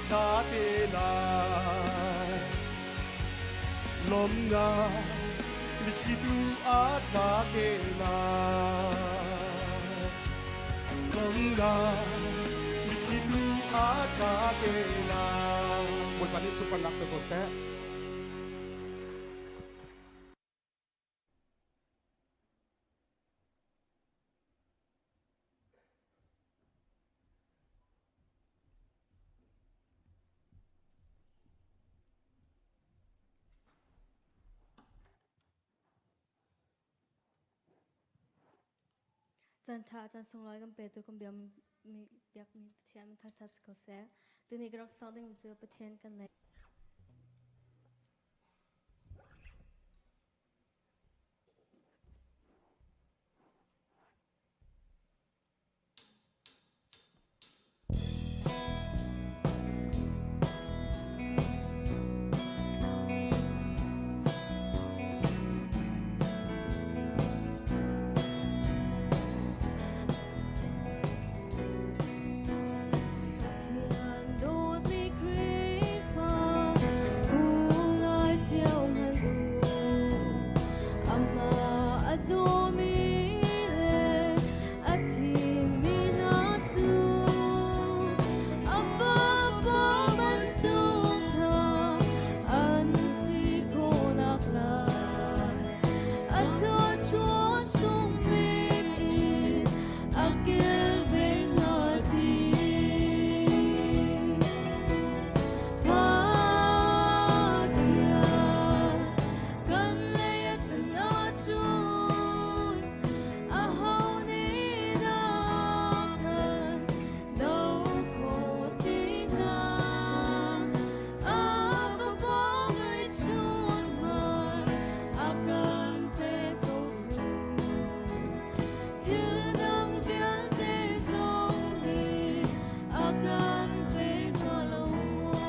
tla te lai. Lawmnak mitthli tu a tla te lai. Lawmnak mitthli tu a tla te lai. Bawipa nih sunparnak co ko seh. Caan ṭha caan sunglawi kan petu kan biakmi biakmi Pathian min thangṭhat si ko seh. Tuni ka rak sak ding cu Pathian kan lei. Pathian dawtmi Khrihfa bu ngai cio hmanh u. Amah a dawmi le a thimmi hna cu a fapa bantuk hna an si khawhnak lai a thluachuah sung bik in a kilven hna ti. Pathian kan lei a ṭhan ahcun aho nih dah kan do khawh ti hnga? A fapa ngeihchun man a kan pek ko tu. Thil dang vialte zong hi a kan pe hnga lo maw?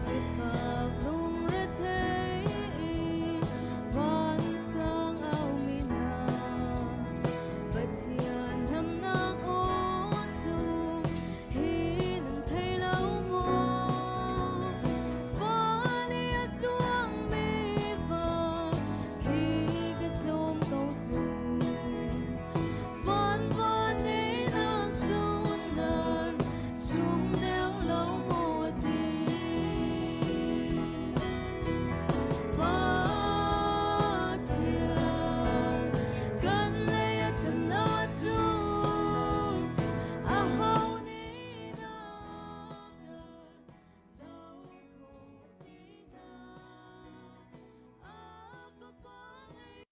Sifak lungrethei i vansang aumi hna, Pathian hnamnak aw thlum hi nan thei lo maw? Van i a zuangmi va khi ka cawm ko tu. Van va te nak cun nan sung deuh lo maw ti? Pathian kan lei a ṭhan ahcun aho nih dah kan do khawh ti hna? A Fapa ngei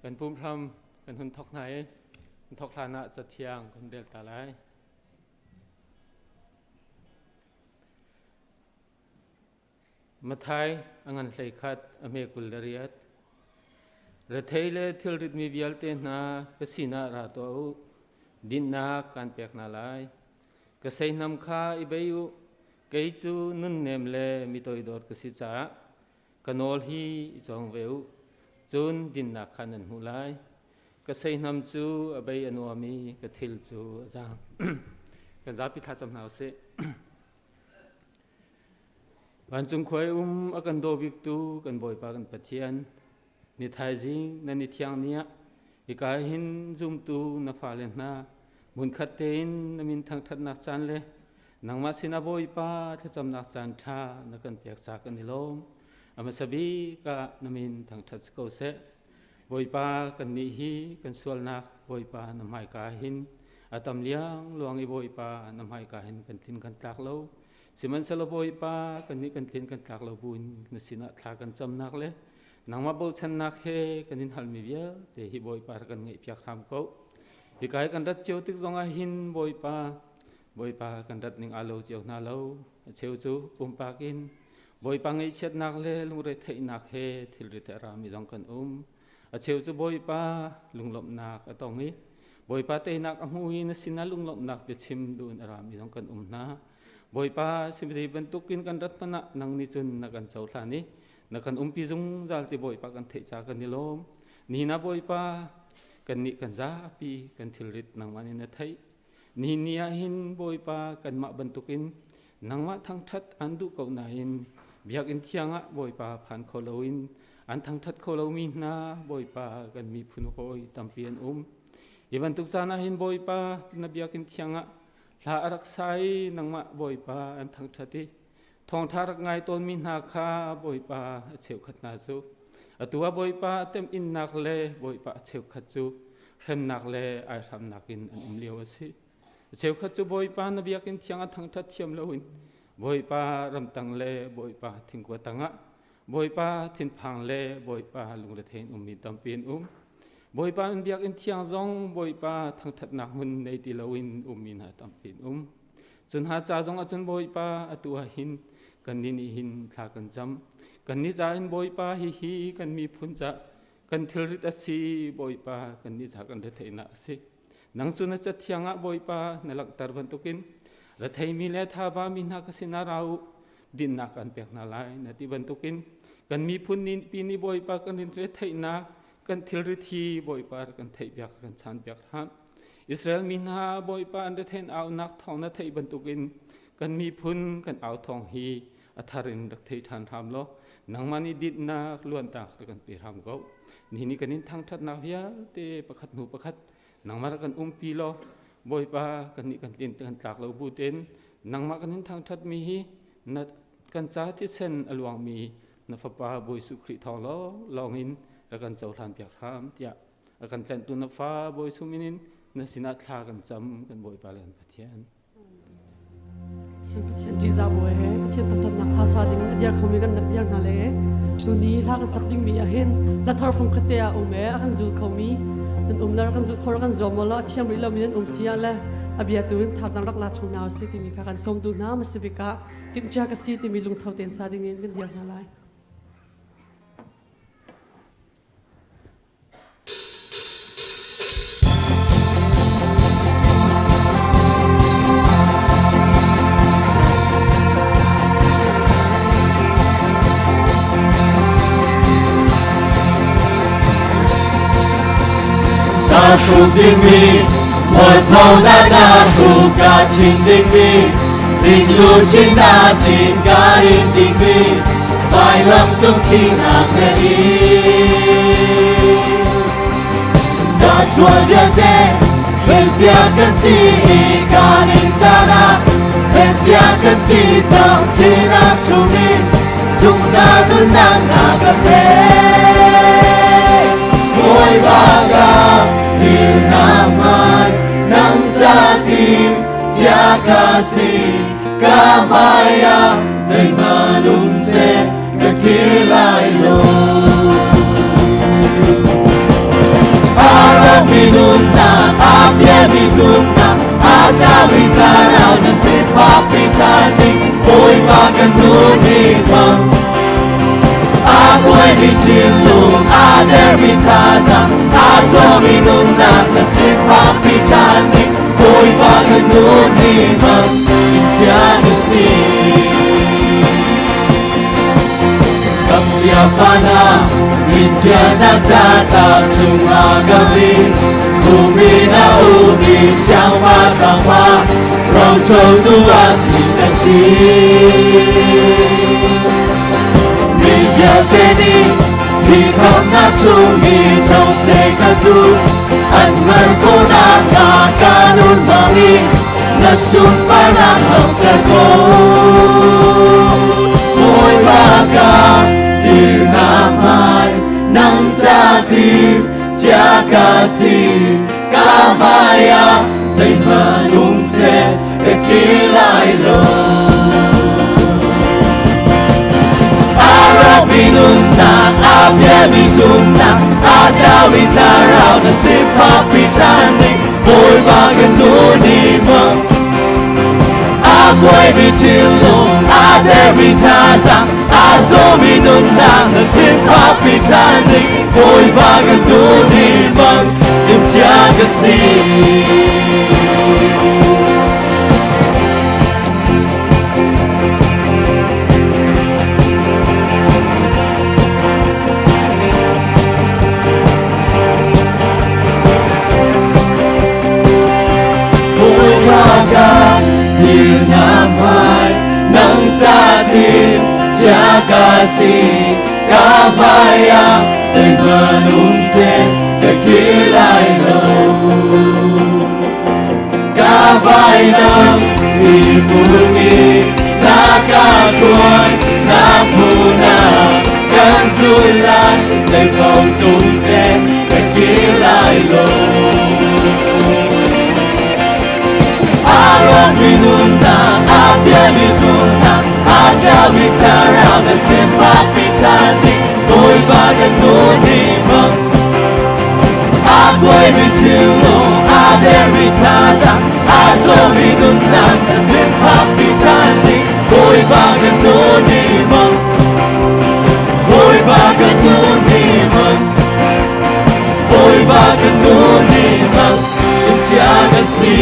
Kan pumhram kan hun thok hna i kan thok hlan ah cathiang kan rel ta lai. Mathai a ngan 11 a hme 28. Rethei le thilritmi vialte hna ka sinah ra tuah u, dinhnak kaan pek hna lai. Ka seihnam kha i bei u, kei cu nunnem le mi toidor ka si caah ka nawl hi i cawng ve u, cun dinnak kha nan hmuh lai. Ka seihnam cu a bei a nuam i ka thil cu a zaang. Kan zapi thlacam hna u sih. Vancung khua i um a kan daw biktu kan Bawipa kan Pathian, ni thaizing nan i thiang ni ah hika hin zumtu na fale hna hmunkhat tein na min thangṭhatnak caan le nangmah sinah Bawipa thlacamnak caan ṭha na kan pek ca kan i lawm. A hmasa bik ah na min thangṭhat si ko seh. Bawipa kannih hi kan sualnak Bawipa na hmaika hin a tam liangluang i Bawipa na hmaika hin kan tlin kan tlak lo. Sihmanhsehlaw Bawipa kannih kan tlin kan tlak lo buin na sinah thla kan camnak le Nangmah bochannak he kan in halmi vialte hi Bawipa rak kan ngaihpiak hram ko. Hika hi kan rat cio tik zongah hin Bawipa, Bawipa kan rat ning aa lo cio hna lo. A cheu cu pumpak in Bawipa ngaihchiatnak le lungretheihnak he thilrit a rami zong kan um. A cheu cu Bawipa lunglawmhnak a tong i Bawipa teinak a hmu i na sinah lunglawmhnak biachim duh in a rami zong kan um hna. Bawipa zei bantukin kan rat hmanh ah nang nih cun na kan cohlan i na kan umpi zungzal ti Bawipa kan theih ca kan i lawm. Ni na Bawipa kannih kan zapi kan thilrit nangmah nih na theih. Ni ni ah hin Bawipa kanmah bantukin nangmah thangṭhat an duh ko nain biakinn thiang ah Bawipa phan kho loin an thangṭhat kho lomi hna Bawipa kan miphun hawi tampi an um. Hi bantuk caan ah hin Bawipa na biakinn thiang ah hla a rak sa i nangmah Bawipa an thangṭhat i thawngṭha rak ngai tawnmi hna kha Bawipa a cheukhat hna cu atu ah Bawipa temhinnak le Bawipa a cheukhat cu hremnak le aihramnak in an um lio a si. A cheukhat cu Bawipa na biakinn thiang a thangṭhat thiam loin Bawipa ramtang le Bawipa thingkua tangah Bawipa thinphang le Bawipa lungrethei in ummi tampi an um. Bawipa an biakinn thiang zong Bawipa thangṭhatnak hmun nei ti loin ummi hna tampi an um. Cun ha ca zong ahcun Bawipa atu ah hin kannih nih hin thla kan cam. Kannih ca in Bawipa hihi kan miphun ca kan thilrit a si Bawipa kannih ca kan retheihnak a si. Nang cu na cathiang ah Bawipa na langhter bantukin retheimi le thaba mi hna ka sinah ra u dinnak kan pek hna lai na ti bantukin kan miphun ni pi nih Bawipa kan in retheihnak kan thilrit hi Bawipa kan theihpiak kan chanpiak hram. Israel mi hna Bawipa an rethein aunak thawng na theih bantukin kan miphun kan au thawng hi a thar in rak thei ṭhan hram law nangmah nih dinhnak luantak rak kan pe hram ko. Nihin ni kan in thangṭhatnak vialte pakhat hnu pakhat nangmah rak kan umpi law Bawipa kan nih kan tlin kan tlak lo bu tein nangmah kan in thangṭhatmi hi na kan ca thisen a luangmi na fapa Bawi Jesuh Khrih thawng lawng in rak kan cohlan piak hram tiah a kan tlanhtu na fa Bawi Jesuh min in na sinah thla kan cam kan Bawipa le kan Pathian. Sin Pathian ṭihzah bu he Pathian thangṭhatnak hla sa ding a dir khomi kan rak dir hna le tuni hla kan sak dingmi ahhin hla thar fung khat te ah um e a kan zul khomi nan um le kan zul kho kan zuam lo a thiam rih lomi nan um si ah le a bia tu in thazaang rak la chung hna usih timi kha kan sawm duh hna masibik ah timhcia ka si timi lungtho tein sa ding in kan dir hna lai. Ka hruk dingmi mualphonak na hruk ka chim dingmi dinglu chin na chin ka in dingmi vailam cung thihnak na in. Ka sual vialte hrilhpiak ka si i ka ning caan hrilhpiak ka si cang thihnak chungin zungzal nunnak na ka pek. Bawipa ka dirnak man nang ca tim cia ka si ka hmai ah zeihmanh um seh ka kir lai lo. Arami nunnak a piami zumnak a tlami thlarau na sifak pi ding Bawipa kan nun hi hmang. A kuaimi thinlung a dermi thazaang a zawmi nunnak na sifak pi ding Bawipa kan nun hi hmang. In chia na si. Kam chia fana min chianak ca tlang chungah ka ling Kumina umi siang pa thang pa roco tu ah thi ka si. Mi vialte nih hi khamnak sung hi zo se ka tu an hngal ko nak hnga ka nun hmang in na sunparnak langhter ko. Bawipa ka dirnak hmai nang ca tim cia ka si ka hmai ah zeihmanh um seh ka kir lai lo. Arabi nunnak a bia piami zumnak a tlaumi thlarau na sin phakpi ṭhan ding Bawipa kan nu nih mang a kuaimi thinlung a dermi thazaang a zawmi nunnak na sin phakpi ṭhan ding Bawipa kan nu nih mang timhcia ka si. Bawipa ka na mai nang cha tim cha ka si ka maya zeihmanh um seh ka kir lai lo. Ka vainam i purmi na ka hruai na hmun ah kan zul lai zeipaoh tum seh ka kir lai lo. A rawkmi nunnak a pialmi zumhnak a tlaumi thlarau na sin phakpi ṭhan ding Bawipa kan nu nih bang a kuaimi thinlung a dermi thazaang a zawmi nunnak na sin phakpi ṭhan ding Bawipa kan nu nih bang Bawipa kan nu nih bang Bawipa kan nu nih bang in chia kan si.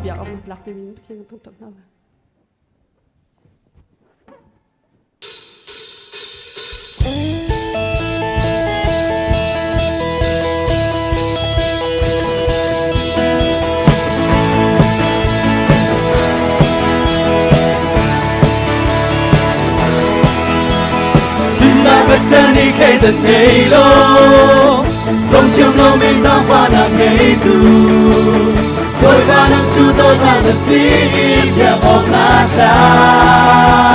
Biak awk tlak timi Pathian kan thangṭhat hna lai. Patani khei ta thei lo Dong chiam lo mi zaangfahnak ngeitu Bawipa nang cu dawtnak na si biak awk naa tlak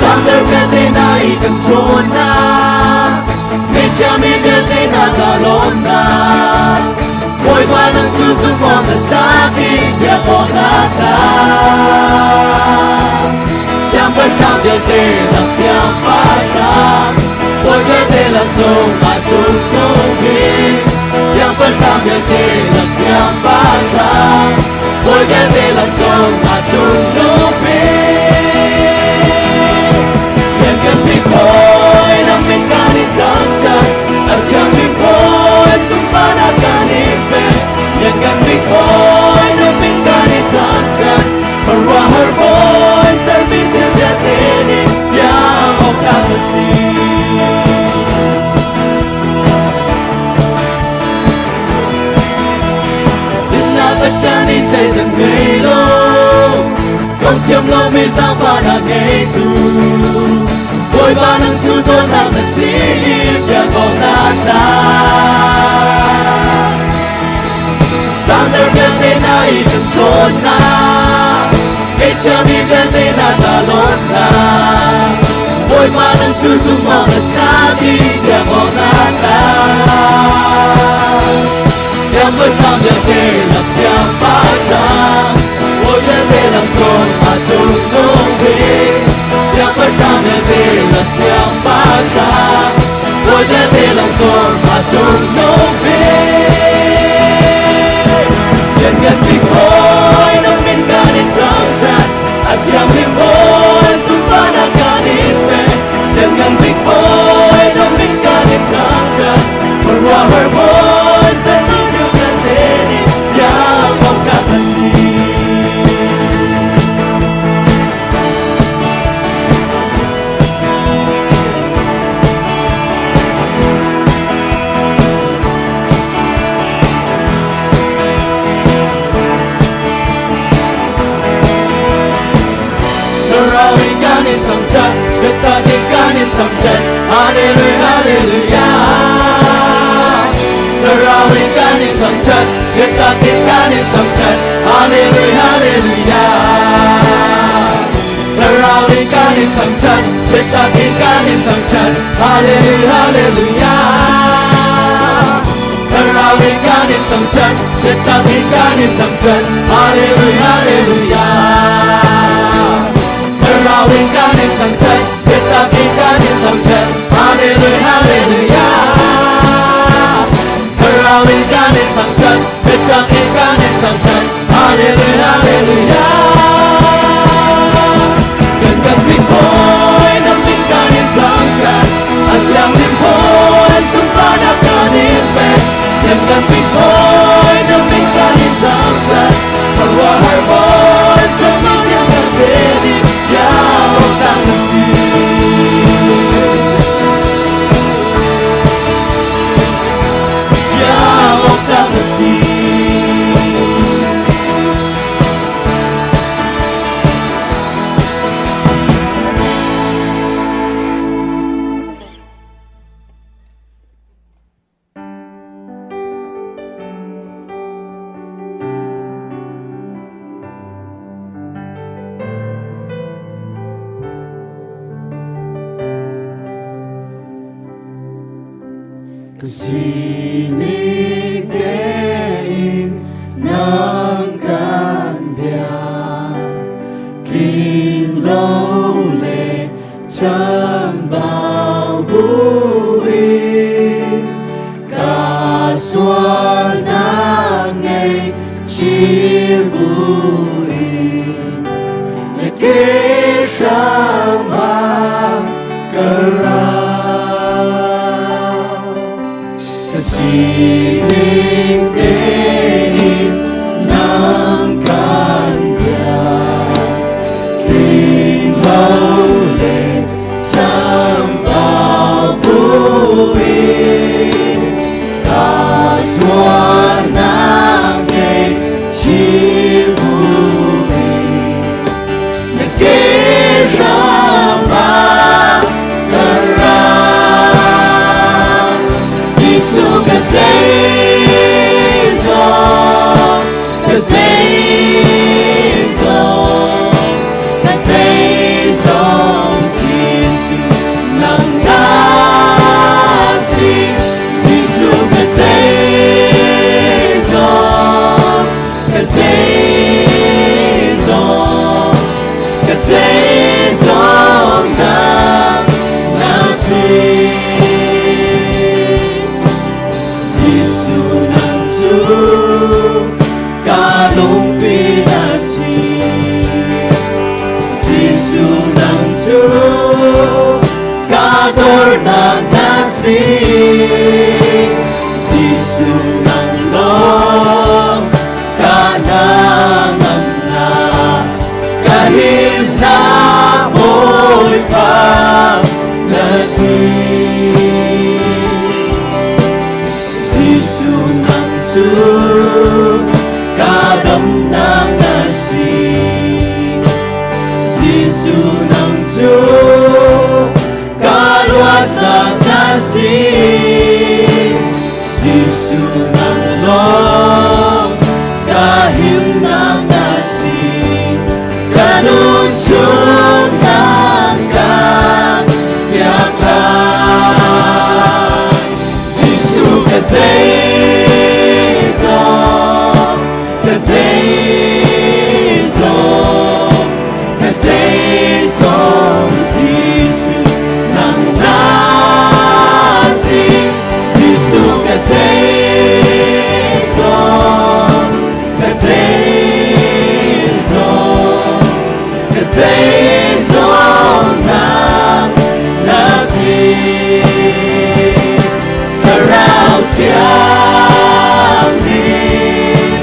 Zangter vialte hna i kan chawnnak Ngaihchia mi vialte hna ca lawmnak Bawipa nang cu zumh awk na tlak i biak awk naa tlak Siangpahrang vialte lak siangpahrang Bawi vialte lak zong ah cung bik Siangpahrang vialte lak siangpahrang Bawi vialte lak zong ah cung bik Lianngan bik Bawi nang min kan in thangṭhat A thiang bik Bawi sunparnak kan in pek Lianngan bik Bawi nang min kan in thangṭhat Khuaruahhar Bawi sermi thil vialte nih biak awk tlak na si. Dinnak Pathian nih thleidan ngei lo, kong thiam lomi zaangfahnak ngeitu. Bawipa nang cu dawtnak na si i biak awk naa tlak. Zangter vialte hna i kan chawnnak, Ngaihchiami vialte hna ca lawmnak. Bawipa nang cu zumh awk na tlak i biak awk naa tlak. Siangpahrang vialte lak siangpahrang, Bawi vialte lak zawn ah cungnung bik. Siangpahrang vialte lak siangpahrang, Bawi vialte lak zawn ah cungnung bik. Lianngan bik Bawi na min kan in thangṭhat, a thianghlim Bawi sunparnak kan in pek. Lianngan bik Bawi na min kan in thangṭhat, khuaruahhar Bawi sermi thil vialte nih biak awk tlak na si. Thlarau in kan in thangṭhat, biatak in kan in thangṭhat, Hallelujah, Hallelujah. Thlarau in kan in thangṭhat, biatak in kan in thangṭhat, Hallelujah, Hallelujah. Thlarau in kan in thangṭhat, biatak in kan in thangṭhat, Hallelujah, Hallelujah. Thlarau in kan in thangṭhat, biatak in kan in thangṭhat. Hallelujah, hallelujah. Thlarau in kan in thangṭhat, biatak in kan in thangṭhat. Hallelujah, hallelujah. Thlarau in kan in thangṭhat, biatak in kan in thangṭhat. Hallelujah, hallelujah. Kan kan bik hawi, nam min kan in thangṭhat. A thianglim hawi, sunparnak kan in pek. Kan kan bik hawi, nam min kan in thangṭhat. Khuaruahhar bawi, sami tiang kan pe ding, biak awk tlak na si. Biak awk tlak na si. Ka sining tein nang kan bia tling lo le chambau buin ka sualnak ngei chir buin na ke hram ah ka ra. Ka sining tein nang kan bia tling lo le chambau buin ka sualnak ngei chir buin na ke hram ah ka ra. Jesuh ka zeizong, ka zeizong, ka zeizong, Jesuh nang na si. Jesuh ka zeizong, ka zeizong, ka zeizong nang na si. Jesuh nang cu ka lungpi na si. Jesuh nang cu ka dornak na si. Jesuh nang lawng ka hnangamnak, ka himnak Bawipa na si. Jesuh nang cu ka damnak na si. Jesuh nang cu ka luatnak na si. Jesuh nang lawng ka himnak na si. Ka nun chung nang kan biak lai. Jesuh ka zeizong, ka zeizong, ka zeizong, Jesuh nang na si. Jesuh ka zeizong, ka zeizong, ka zeizong nang na si. Thlarau thiang nih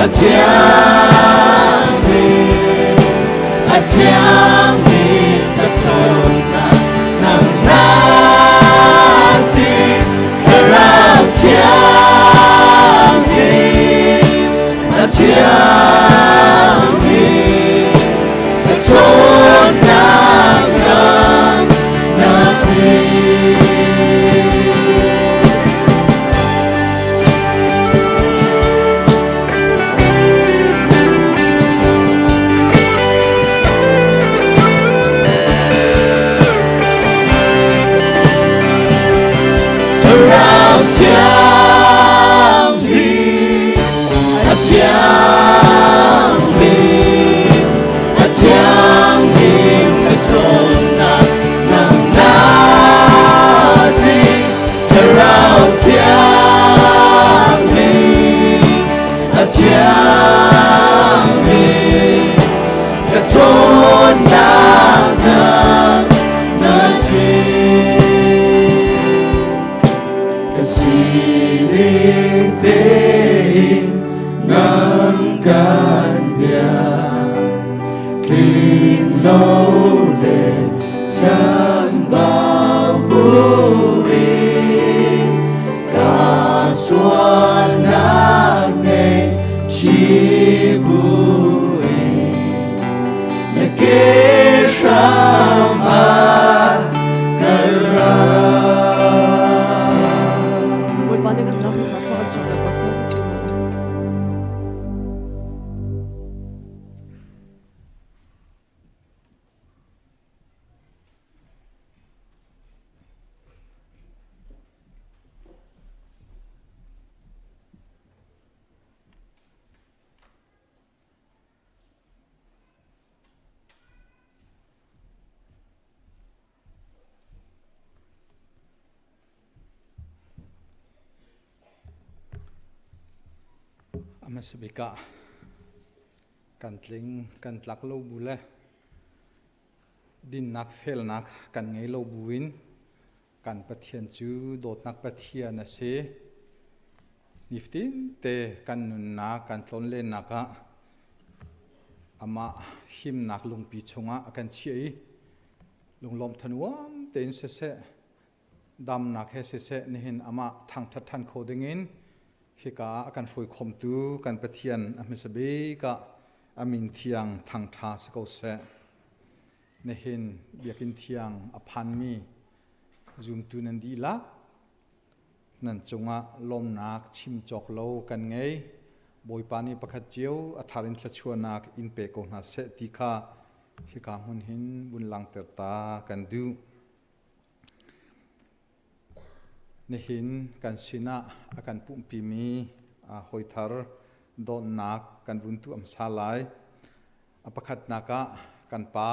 a thiang nih a thiang nih ka ṭhawnnak nang na si. Thlarau thiang nih a thiang nih ka ṭhawnnak nang na si. Thlarau thiang Pathian nih ka ṭhawnnak na si. Ka sining tein nang kan bia tling lo le chambau buin ka sualnak nei chi buin na ke hram ah ka ra. Bawipa nih kan zapi kha thla kan cam ko seh. A hmasa bik ah kan tling kan tlak lo bu le dinnak felnak kan ngei lo buin kan Pathian cu dawtnak Pathian a si. Nifatin te kan nunnak kan tlawnlennak ah amah himnak lungpi chungah a kan chiah i lunglawm thanuam tein siseh damnak he siseh nihin amah thangṭhat ṭhan kho dingin hika ah a kan hruai khomtu kan Pathian a hmasa bik ah a min thiang thangṭha si ko seh. Nihin biakinn thiang a phanmi zumtu nan dihlak nan cungah lawmnak chim cawk lo kan ngei. Bawipa nih pakhat cio a thar in thluachuahnak in pe ko hna seh ti kha hika hmun hin vun langhter ta kan duh. Nihin kan sinah a kan pumhpimi hawithar dawtnak kan vun tuah hmasa lai. A pakhatnak ah kan pa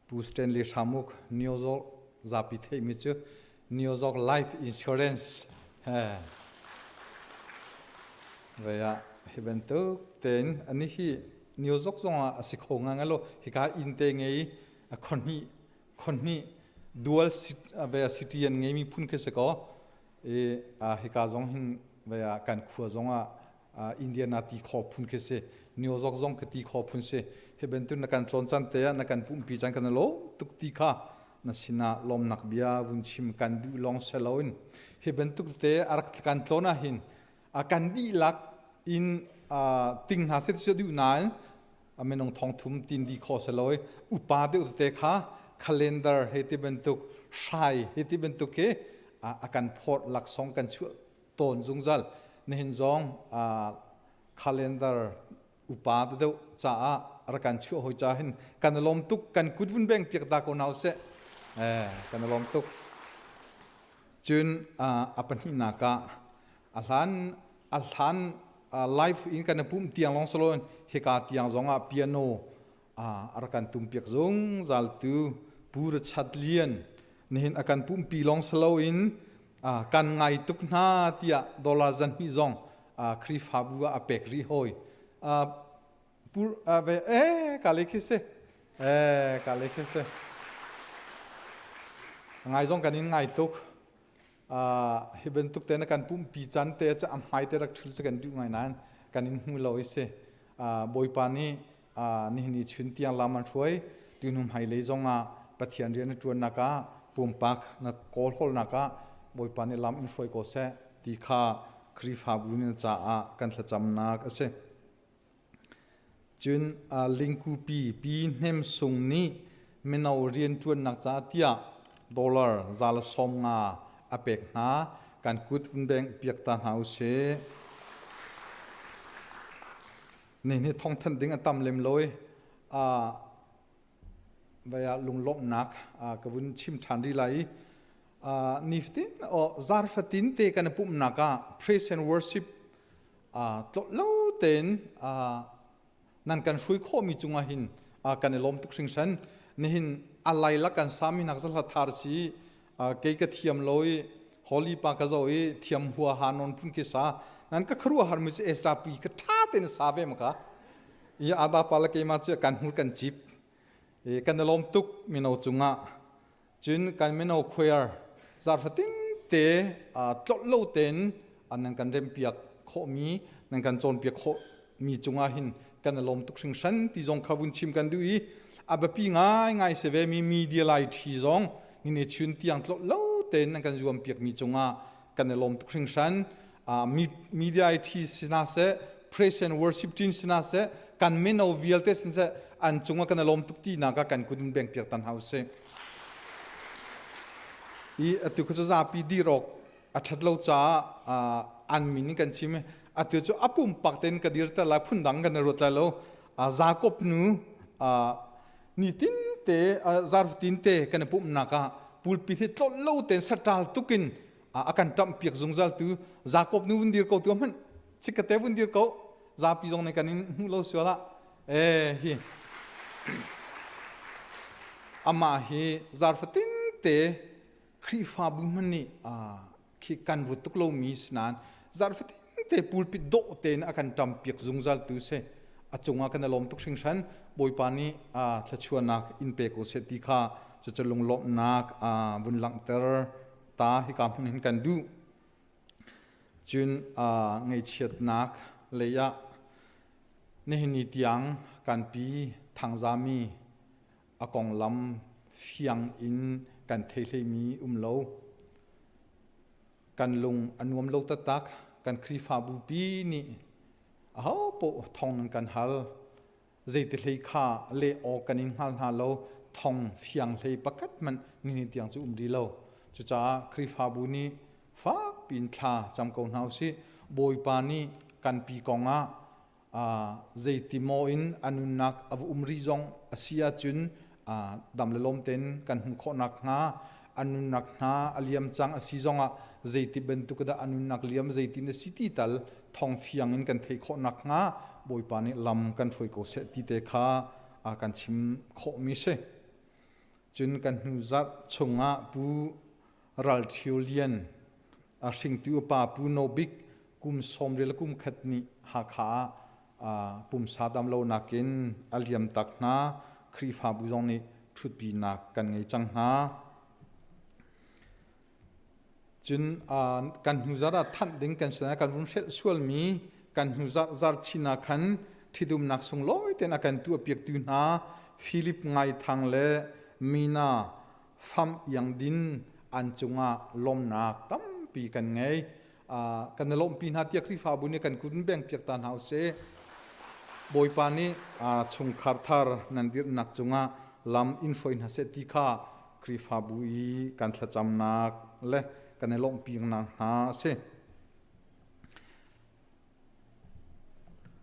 Pu Stanley Hramuk New York zapi theihmi cu New York Life Insurance he vei ah hi bantuk tein ani hi New York zongah a si kho ngang lo hika inn te ngei a khonhnih khonhnih dual ve city an ngeimi phun khi si ko i hika zong hin ve kan khua zong ah Indiana ti kho phun khi si New York zong khi ti kho phun si hi bantuk na kan tlawn caan te ah na kan pumpi caan kan lawm tuk ti kha na sinah lawmnak bia vun chim kan duh lawng se loin hi bantuk te a rak kan tlawn ah hin a kan dihlak in ting hna se ti duh nain a minung thong thum tin di kho se loi upa deuh te kha calendar he ti bantuk hrai he ti bantuk ke a kan phort laksong kan chuah tawn zungzal nihin zong calendar upa deuh caah rakan chuah hoi cha hin kan lom tuk kan kut vun beng piak da ko nau se eh kan lom tuk cun a pahnihnak ah a hlan a hlan live in kan pum tiang long salon hika tiang zong ah piano a rak kan tum piak zungzal tu Pu Richard Lian nihin a kan pumpi long salo in kan ngai tuk hna tiah dollar zan hnih zong Khrihfabu ah a pek rih hoi Pu ve eh ka le khi si eh ka le khi si ngai zong kan in ngai tuk hi bantuk te na kan pumpi can te cu a hmai te rak thul cu kan duh ngai nain kan in hmu lo i si Bawipa nih nihin ni chun tiang lam an hruai tu hnu hmai lei zong ah Pathian rian na ṭuannak ah pumpak na kawl hawlnak ah Bawipa nih lam in hruai ko seh ti kha Khrihfabu nih caah kan thlacamnak a si. Cun lingkupi Pi Hnem Sung nih mino rianṭuannak caah tiah dollar 150 a pek hna. Kan kut vun beng piak ta hna usih. Nihin hi thawngthanh ding a tam lem lo i vai ah lunglawmhnak ka vun chim ṭhan rih lai i nifatin zarfatin te kan i pumhnak ah praise and worship tlolh lo tein nan kan hrui khawhmi cungah hin kan i lawm tuk hringhran. Nihin a lailak kan sami nak zahla thar si kei ka thiam lo i holy pa ka zo i thiam hua ha non phun khi sa nan ka kharu har mi cu extra pi ka tha tein sa ve maka i ada pa le keimah cu kan hmur kan cip i kan i lawm tuk mino cungah. Cun kan mino choir zarfatin te tlolh lo tein nan kan rempiak khawhmi, nan kan cawnpiak khawhmi cungah hin kan i lawm tuk hringhran ti zong kha vun chim kan duh i a biapi ngaingai si ve mi media lai ṭhi zong nine chun tiang tlolh lo tein nan kan zuampiakmi cungah kan i lawm tuk hringhran. Media IT sina seh, praise and worship team sina seh, kan mino vialte sin seh, an cungah kan i lawm tuk ti nak ah kan kut in beng piak tan hau si. I atu khu cu zapi dirok a that lo caah an min in kan chim. Atu cu a pumpak tein ka dir ter lai, phundang kan i ruat lai lo. Jacob nu nitin te zarfatin te kan i pumhnak ah pulpit hi tlolh lo tein saṭal tukin a kan ṭamh piak zungzal tu Jacob nu vun dir ko tu hmanh chikkate vun dir ko zapi zong nih kan in hmuh lo sual ah e hi amah hi zarfatin te Khrihfabu hmanh nih khi kan ruat tuk lomi sinain zarfatin te pulpit dawh tein a kan ṭam piak zungzal tu si. A cungah kan i lawm tuk hringhran. Bawipa nih thluachuahnak in pe ko seh ti kha cucu lunglawmhnak vun langhter ta hika hmun hin kan duh. Cun ngaihchiatnak lei ah nihin ni tiang kan pi Thangzami a konglam fiang in kan thei hleimi um lo. Kan lung a nuam lo taktak. Kan Khrihfabu pi nih ahopaoh thong nan kan hal. Zeiti hlei kha leh awk kan in hngal hna lo. Thong fiang hlei pakhat hmanh nihin tiang cu um rih lo. Cucaah Khrihfabu nih fak piin thla cam ko hna usih. Bawipa nih kan pi kong ah zeiti maw in a nunnak a va um rih zong a si ahcun dam le lawm tein kan hmuh khawh nakhnga a nunnak hna a liam cang a si zongah zeiti bantuk dah a nunnak liam zeitin a si ti tal thong fiang in kan theih khawh nakhnga Bawipa nih lam kan hruai ko seh ti te kha kan chim khawhmi si. Cun kan hnu zarh chungah Pu Ral Ṭhio Lian a hringtu upa Pu No Bik kum sawmrial kum khat nih Hakha ah pumsa damlonak in a liam tak hna. Khrihfabu zong nih ṭhutpinak kan ngei cang hna. Cun kan hnu zarh ah thanh ding kan sinah kan vun hrelh sualmi kan hnu zarh zarh chin ah khan ṭhitumnak sunglawi tein a kan tuahpiaktu hna Philip Ngai Thang le Mina Pham Iang Din an cungah lawmnak tampi kan ngei. Kan i lawmhpi hna tiah Khrihfabu nih kan kut in beng piak ta hna usih. Bawipa nih chungkhar thar nan dirhnak cungah lam in hruai hna seh ti kha Khrihfabu i kan thlacamnak le kan i lawmhpi nak hna a si.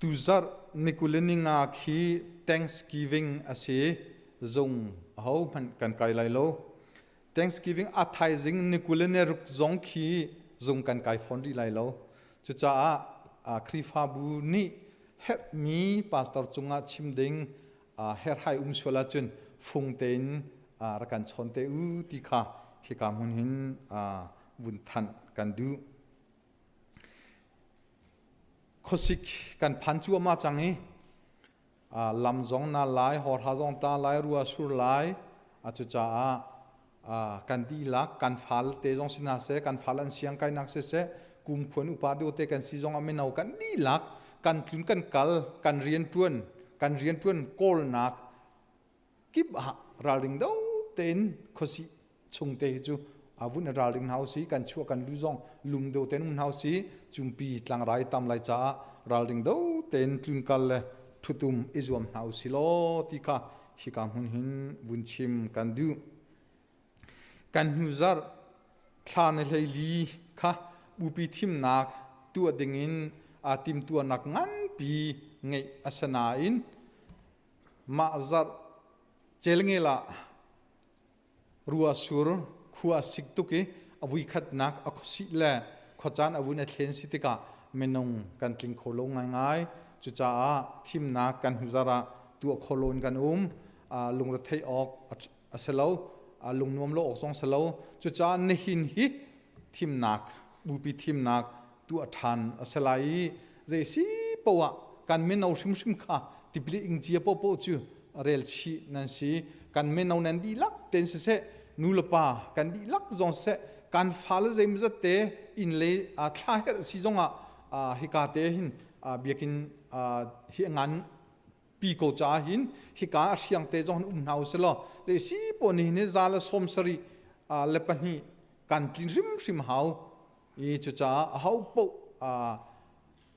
Tuzarh ni 25 khi Thanksgiving a si. Zung ahohmanh kan kai lai lo. Thanksgiving a thaizing ni 26 zong khi zung kan kai fawn rih lai lo. Cucaah Khrihfabu nih herhmi pastor cungah chim ding herhhai um sual ahcun fung tein rak kan chawn te u ti kha hika hmun hin vun thanh kan duh. Khuasik kan phan cuahmah cang i lam zong na lai, hawrha zong ta lai, rua sur lai. Cucaah kan dihlak kan fal te zong si hna seh, kan fal an siang kainak siseh, kum khuan upa deuh te kan si zong ah mino kan dihlak kan tlun kan kal, kan rianṭuan, kan rianṭuan kawlnak kip ah ralring do tein khuasih chung te hi cu a vun ralring hna usih. Kan chuah kan lu zong lum deuh tein um hna usih. Cumpi tlangrai tam lai caah ralring do tein tlunkal le ṭhutum i zuam hna usih law ti kha hika hmun hin vun chim kan duh. Kan hnu zarh thla ni 14 kha bupi thimnak tuah dingin aa timtuahnak nganpi ngeih a si nain mah zarh celngel ah Rua sur khua a sik tuk i a vuikhatnak a khuasih le khuacaan a vun a thlen si tikah minung kan tling kho lo ngaingai. Cucaah thimnak kan hnuzar ah tuah kho lo in kan um. Lungretheih awk a si lo. Lungnuam lo awk zong si lo. Cucaah nihin hi thimnak, bupi thimnak tuah ṭhan a si lai i zei si poah ah. Kan mino hrimhrim kha tipil ing cia popo cu rel chih nan si. Kan mino nan dihlak ten siseh, nu le pa kan dihlak zong siseh, kan fale zeimawzat te inn le thla herh si zongah hika te hin biakinn hi ngan pi ko caah hin hika a hriang te zong um hna usih law le si po ni hin za le 72 le pahnih kan tlin hrimhrim hau i cucaah a ho paoh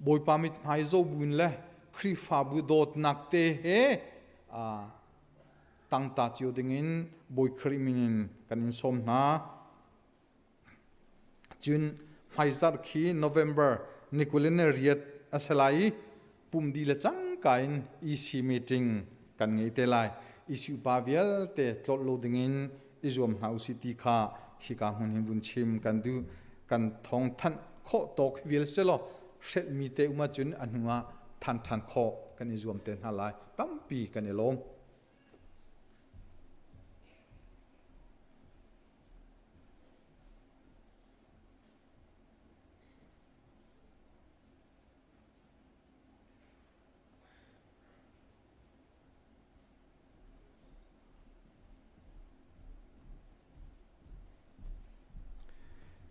Bawipa mithmai zo buin le Khrihfabu dawtnak te he tangta cio dingin Bawi Khrih min in kan in sawm hna. Cun hmaizarh khi November ni 28 a si lai i pumdi le cangka in EC meeting kan ngei te lai. EC upa vialte tlolh lo dingin i zuam hna usih ti kha hika hmun hin vun chim kan duh. Kan thawngthanh khawh tawk vial selaw hrelhmi te um ahcun a hnu ah than than khawh kan i zuam te hna lai. Tampi kan i lawm.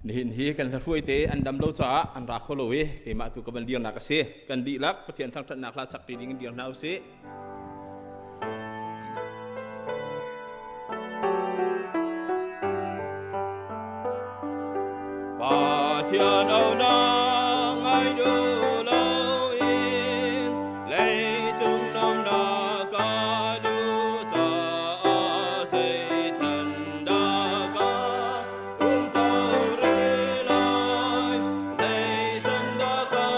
Nihin hi kan hlahruai te an dam lo caah an ra kho lo i keimah tu ka van dirnak a si. Kan dihlak Pathian thangṭhatnak hla sak pi ding in dir hna usih. Pathian au na ngai duh lo in leicung nomnak ka duh caah zeichan dah ka um ko rih lai zeichan dah ka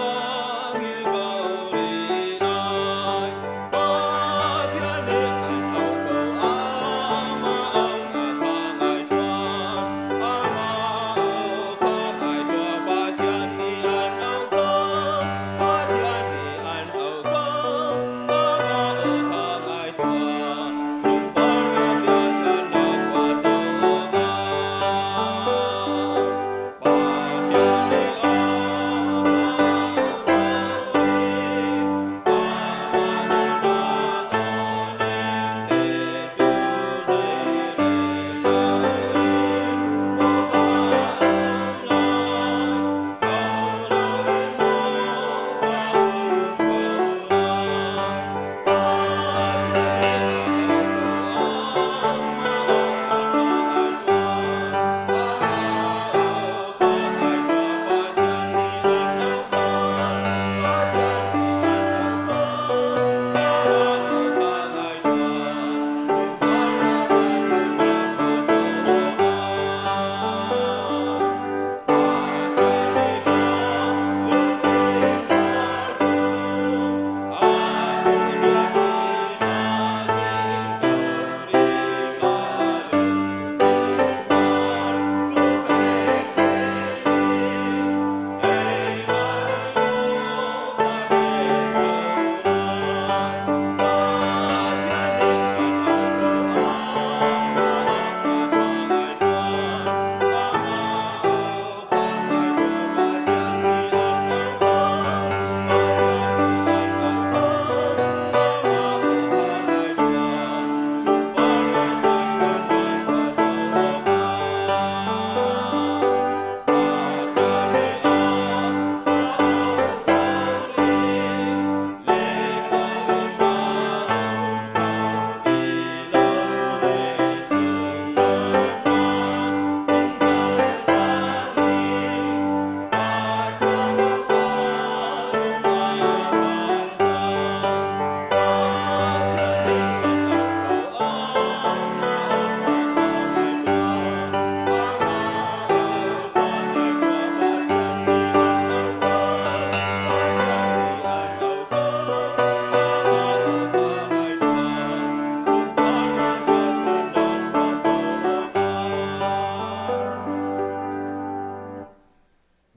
ngil ko rih lai Pathian nih an auh ko amah auhnak kha ngai tuah amah aw kha ngai tuah Pathian nih an auh ko Pathian nih an auh ko amah aw kha ngai tuah sunparnak lianngannak khua co awkah Pathian nih a ka auh ko rih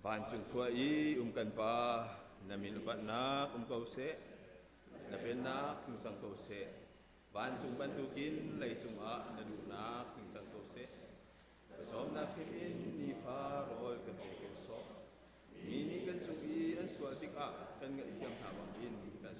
Vancung khua i um kan Pa, na min upatnak um ko seh, na pennak tlung cang ko seh. Vancung bantukin leicung ah na duhnak tling cang ko seh. Sawmnak hrim in nifa rawl kan ei ko sawh. Mi nih kan cung i an sual tikah kan ngaihthiam hna bangin kan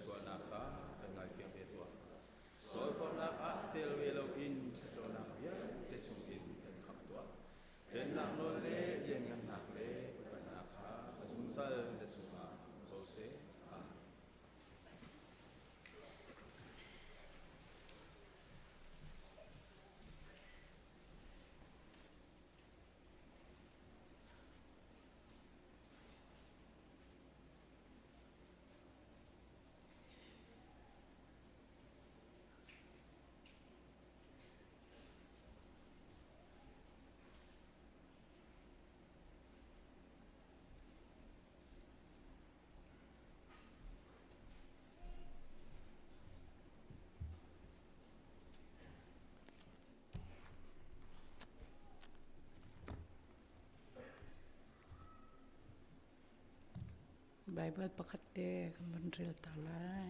Bible pakhat te kan van rel ta lai.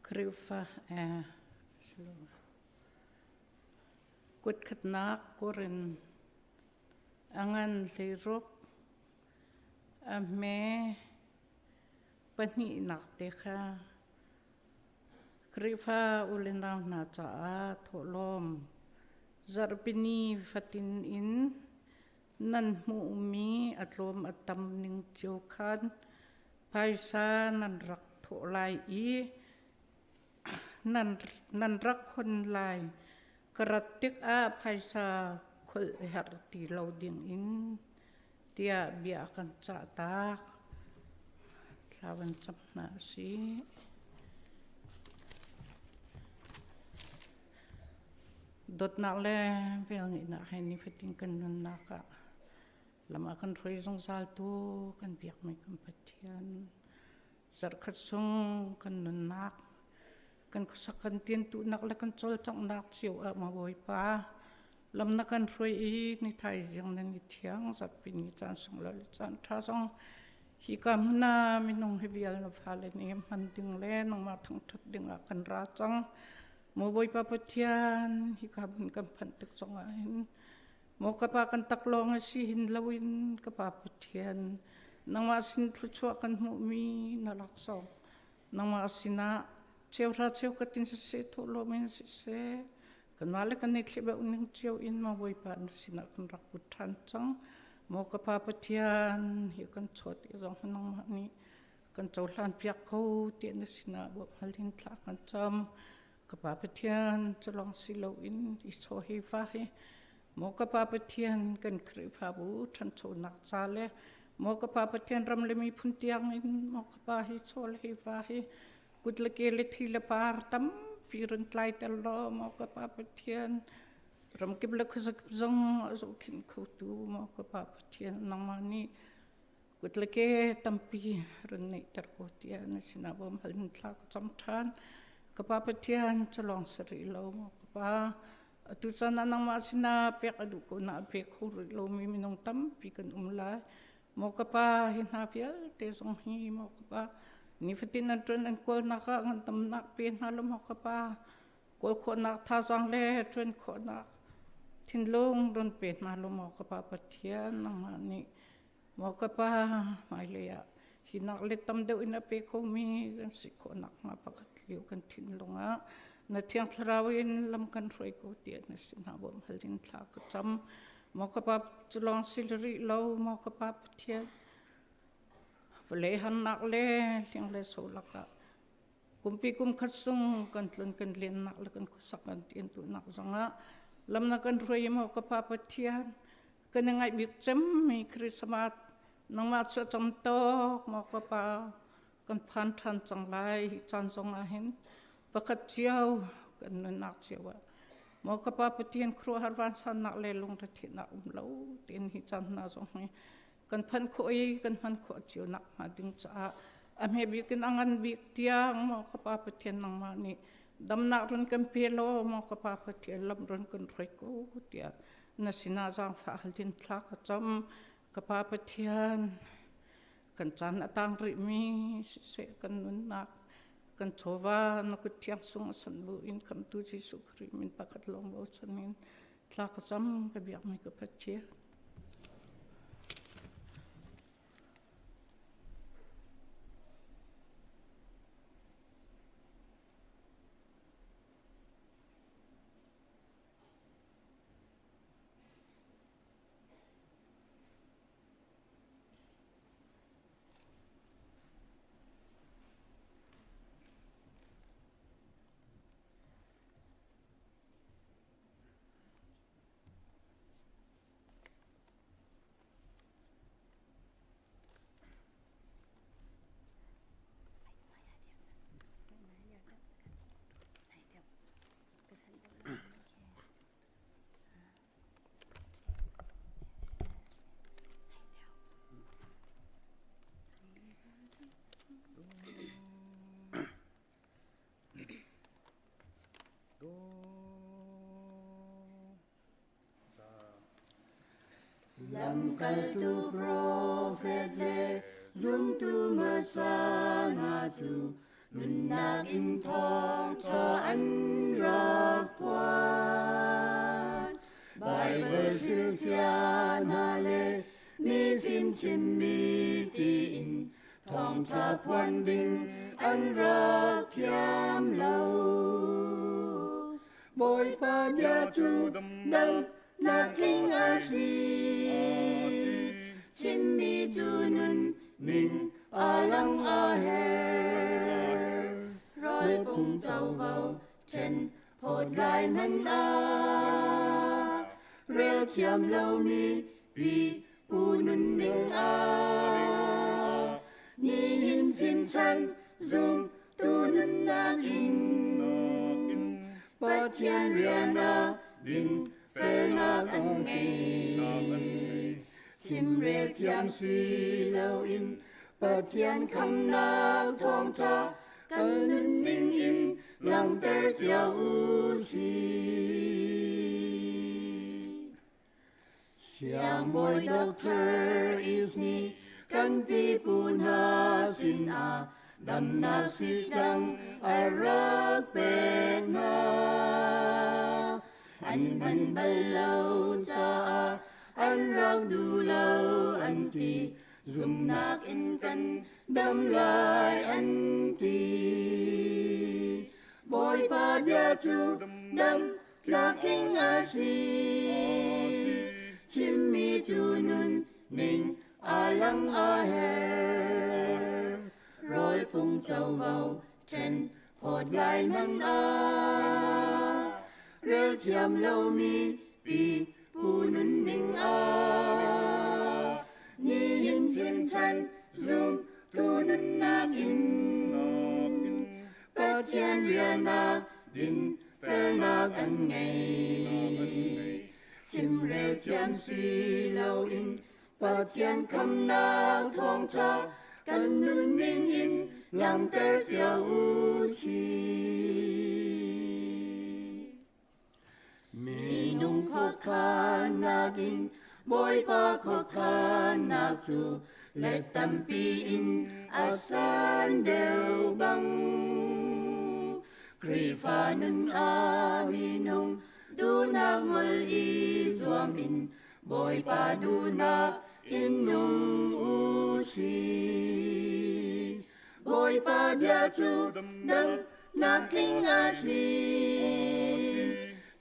Khrihfa eh kutkhatnak Korin a ngan 16 a hme pahnihnak te kha Khrihfa u le nau hna caah thawhlawm zarhpini fatin in nan hmuhmi a tlawm a tam ning cio khan phaisa nan rak thawh lai i nan rak khon lai. Ka rat tikah phaisa kholh herh ti lo dingin tiah bia kan cah tak. Thla van cam hna u sih. Dawtnak le velngeihnak he nifatin kan nunnak ah lam a kan hruai zungzaltu kan biakmi kan Pathian zarhkhat sung kan nunnak kan khuasak kan tiantuhnak le kan cawlcanghnak cio ah maw Bawipa lam na kan hruai i ni thaizing nan i thiang zarhpi ni caan sunglawi le caan ṭha zong hika hmun ah minung hi vial na fale nih hman ding le nangmah thangṭhat ding ah kan ra cang. Maw Bawipa Pathian hika hmun kan phanh tik zongah hin maw ka pa kan taklawng a si hin loin ka pa Pathian nangmah sin thluachuah kan hmuhmi na laksawng nangmah sinah cheuhra cheukhat in siseh thawhlawm in siseh kanmah le kan i thlibeuh ning cio in maw Bawipa na sinah kan rak put ṭhan cang maw ka pa Pathian hi kan chawt i zong nangmah nih kan cohlan piak ko tiah na sinah bawmh in thla kan cam ka pa Pathian culong si loin i chaw hi fa hi maw ka pa Pathian kan Khrihfabu ṭhanchonak ca le maw ka pa Pathian ram le miphun tiang in maw ka pa hi chaw le hi fa hi kut le ke le thi le par tampi run tlai ter law maw ka pa Pathian ramkip le khuazakip zong a zohkhenh khotu maw ka pa Pathian nangmah nih kut le ke tampi run neihter ko tiah na sinah bawm hal in thla ka cam ṭhan ka pa Pathian cu lawng si rih lo maw ka pa atu caan ah nangmah sinah pek a duh ko na pe kho rih lomi minung tampi kan um lai maw ka pa hi hna vialte zong hi maw ka pa nifatin an ṭuan an kawlnak ah ngandamnak pe hna law maw ka pa kawl khawhnak thazaang le ṭuan khawhnak thinlung run pe hna law maw ka pa Pathian nangmah nih Maw ka pa, hmailei ah hi nak le tam deuh in a pe khomi kan si khawh nakhnga pakhat lio kan thinlung ah na Thiang Thlarau in lam kan hruai ko tiah na sinah bawmh hal in thla ka cam. Maw ka pa cu lawng si rih lo, maw ka pa Pathian, vawlei harnak le hling le so lakah kumpi kum khat sung kan tlun kan lennak le kan khuasak kan tiantunak zongah lam na kan hruai maw ka pa Pathian, kan i ngaih bik cemmi Christmas nangmah cu cam tawk maw ka pa kan phan ṭhan cang lai hi caan zong ah hin pakhat cio kan nunnak cio ah maw ka pa Pathian khuaruahhar vansannak le lungretheihnak um lo tein hi caan hna zong hi kan phanh khawh i kan hman khawh cio nak hnga ding caah a hme bik in a ngan bik tiang maw ka pa Pathian nangmah nih damnak run kan pe law maw ka pa Pathian lam run kan hruai ko tiah na sinah zaangfah halin thla ka cam ka pa Pathian kan caan a tang rihmi siseh kan nunnak kan chawva na kut thiang sung a san bu in khamtu Jesuh Khrih min pakhat lawng bochan in thla ka cam ka biakmi ka Pathian. Lamkaltu profet le Zumtu hmasa hna cu nunnak in thawngṭha an rak phuan. Baibal hrilhfiah hna le mifim chimmi tiin thawngṭha phuan ding an rak thiam lo. Bawipa bia cu dam nak tling a si. Chimmi cu nun ning a lang a her. Rawl pung covo ṭhen phawt lai man a rel thiam lomi pi pu nun ning a nihin fimchan zum tu nunnak in Pathian rian a din felnak an ngei. Chimrel thiam si loin Pathian khamnak thawngṭha kan nunning in langhter cio u sih. Siangbawi Doctor is nih kan pipu hna sinah damnak sitlang a rak pek hna. An hman bal lo caah an rak duh lo an ti. Zumnak in kan dam lai an ti. Bawipa bia cu dam Tlaking a si. Chimmi cu nun ning a lang a her. Rawl pung covo ṭhen phawt lai man a rel thiam lomi pi pu nun ning a nihin fimchan zum tu nunnak in Pathian rian ah din felnak an ngei. Chimrel thiam si loin Pathian khamnak thawngṭha kan nunning in langhter cio u sih. Minung khuakhannak in Bawipa khuakhannak cu let tampi in a san deuh bang. Khrihfa nun ah minung duhnak ngol i zuam in Bawipa duhnak in nung u sih. Bawipa bia cu damnak tling a si.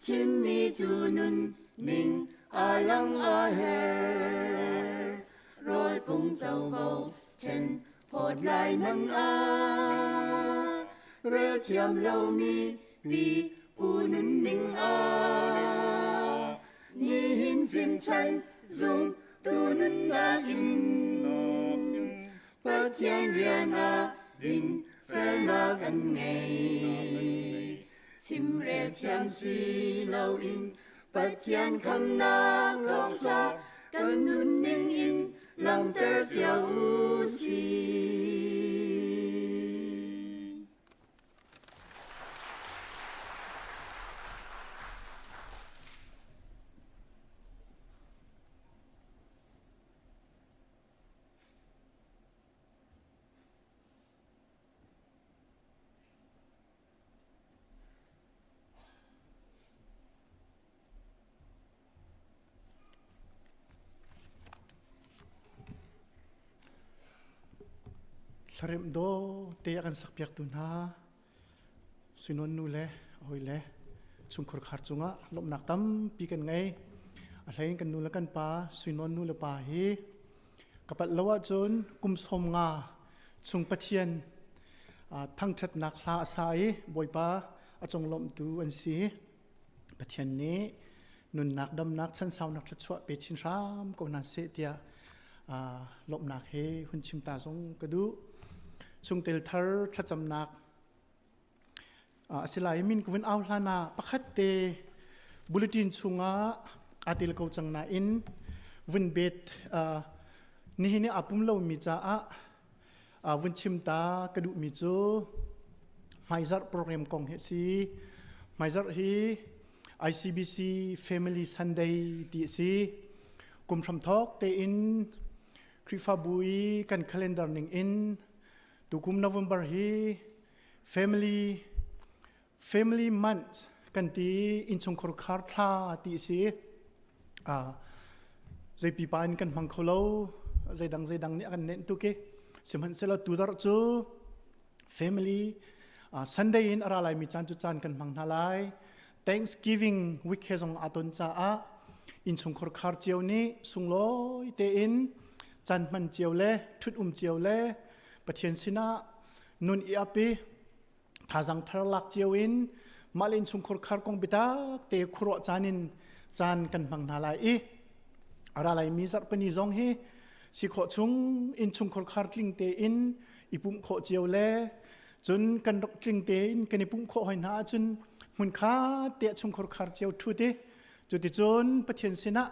Chimmi cu nun ning a lang a her. Rawl pung covo ṭhen phawt lai man a rel thiam lomi pi pu nun ning a nihin fimchan zum tu nunnak in Pathian rian ah din felnak an ngei. Chimrel thiam si loin Pathian khamnak thawngṭha kan nunning in langhter cio u sih. Thlaremh daw te a kan sakpiaktu hna Suinawn nu le hawi le chungkhur khar cungah lawmhnak tampi kan ngei. A hlei in kan nu le kan pa Suinawn nu le pa hi Ka palh lo ahcun kum 50 chung Pathian thangṭhatnak hla a sa i Bawipa a conglawmhtu an si. Pathian nih nunnak damnak chansaunak thluachuah pe chin hram ko hna seh tiah lawmhnak he hun chim ta zong ka duh. Chungtel thar thlacamnak Asilai min ka vun au hlan ah pakhat te bulletin chungah aa tel ko cang nain vun bet nihin i aa pum lomi caah vun chim ta ka duhmi cu hmaizarh program kong hi a si. Hmaizarh hi ICBC Family Sunday ti a si. Kum hramthawk tein Khrihfabu i kan calendar ning in tukum November hi family family month kan ti innchungkhar khar thla ti si. Zei pipa in kan hmang kho lo zeidang zeidang nih a kan nenh tuk i sihmanhsehlaw tuzarh cu family Sunday in a ra laimi caan cu caan kan hmang hna lai. Thanksgiving week he zong aa ton caah innchungkhar khar cio nih sunglawi tein caan hman cio le ṭhut um cio le Pathian sinah nun i ap i thazang thar lak cio in mah le innchungkhar khar kong biatak te khuaruah caan in caan kan hmang hna lai i a ra laimi zarhpini zong hi si khawh chung innchungkhar khar tling tein i pumh khawh cio le cun kan rak tling tein kan i pumh khawh hoi hna ahcun hmun kha te chungkhar khar cio ṭhut i cuticun Pathian sinah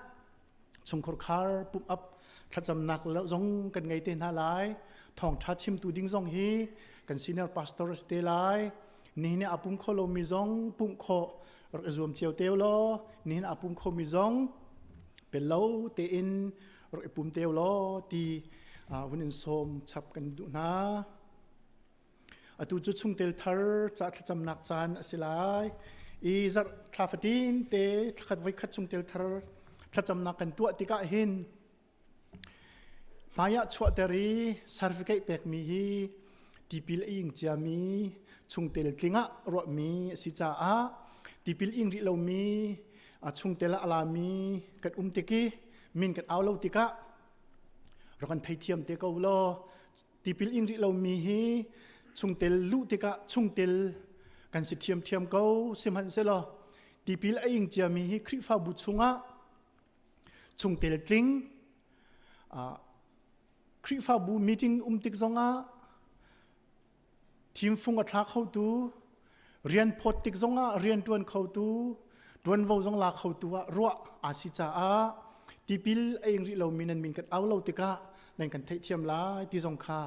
chungkhar khar pumh up thlacamnak zong kan ngei te hna lai. Thawngṭha chimtu ding zong hi kan senior pastor te lai. Nihin a pum kho lomi zong pumh khawh rak i zuam cio teo law nihin a pum khomi zong pel lo tein rak i pum teo law ti vun in sawm chap kan duh hna. Atu cu chungtel thar ca thlacamnak caan a si lai. I zarh thla fatin te thlakhat voikhat chungtel thar thlacamnak kan tuah tikah hin hmaiah chuahter i certificate pekmi hi tipil a ing ciami chungtel tling ah ruahmi a si caah tipil ing rih lomi chungtel ah a lami kan um tik i min kan au lo tikah rak kan theithiam te ko law. Tipil ing rih lomi hi chungtel luh tikah chungtel kan si ṭhiamṭhiam ko. Sihmanhsehlaw tipil a ing ciami hi Khrihfabu chungah chungtel tling Khrihfabu meeting um tik zongah thimfung a thla khotu, rian phawt tik zongah rian ṭuan khotu, ṭuanvo zong la khotu ah ruah aa si caah tipil a ing rih lomi nan min kan au lo tikah nan kan theihthiam lai ti zong kha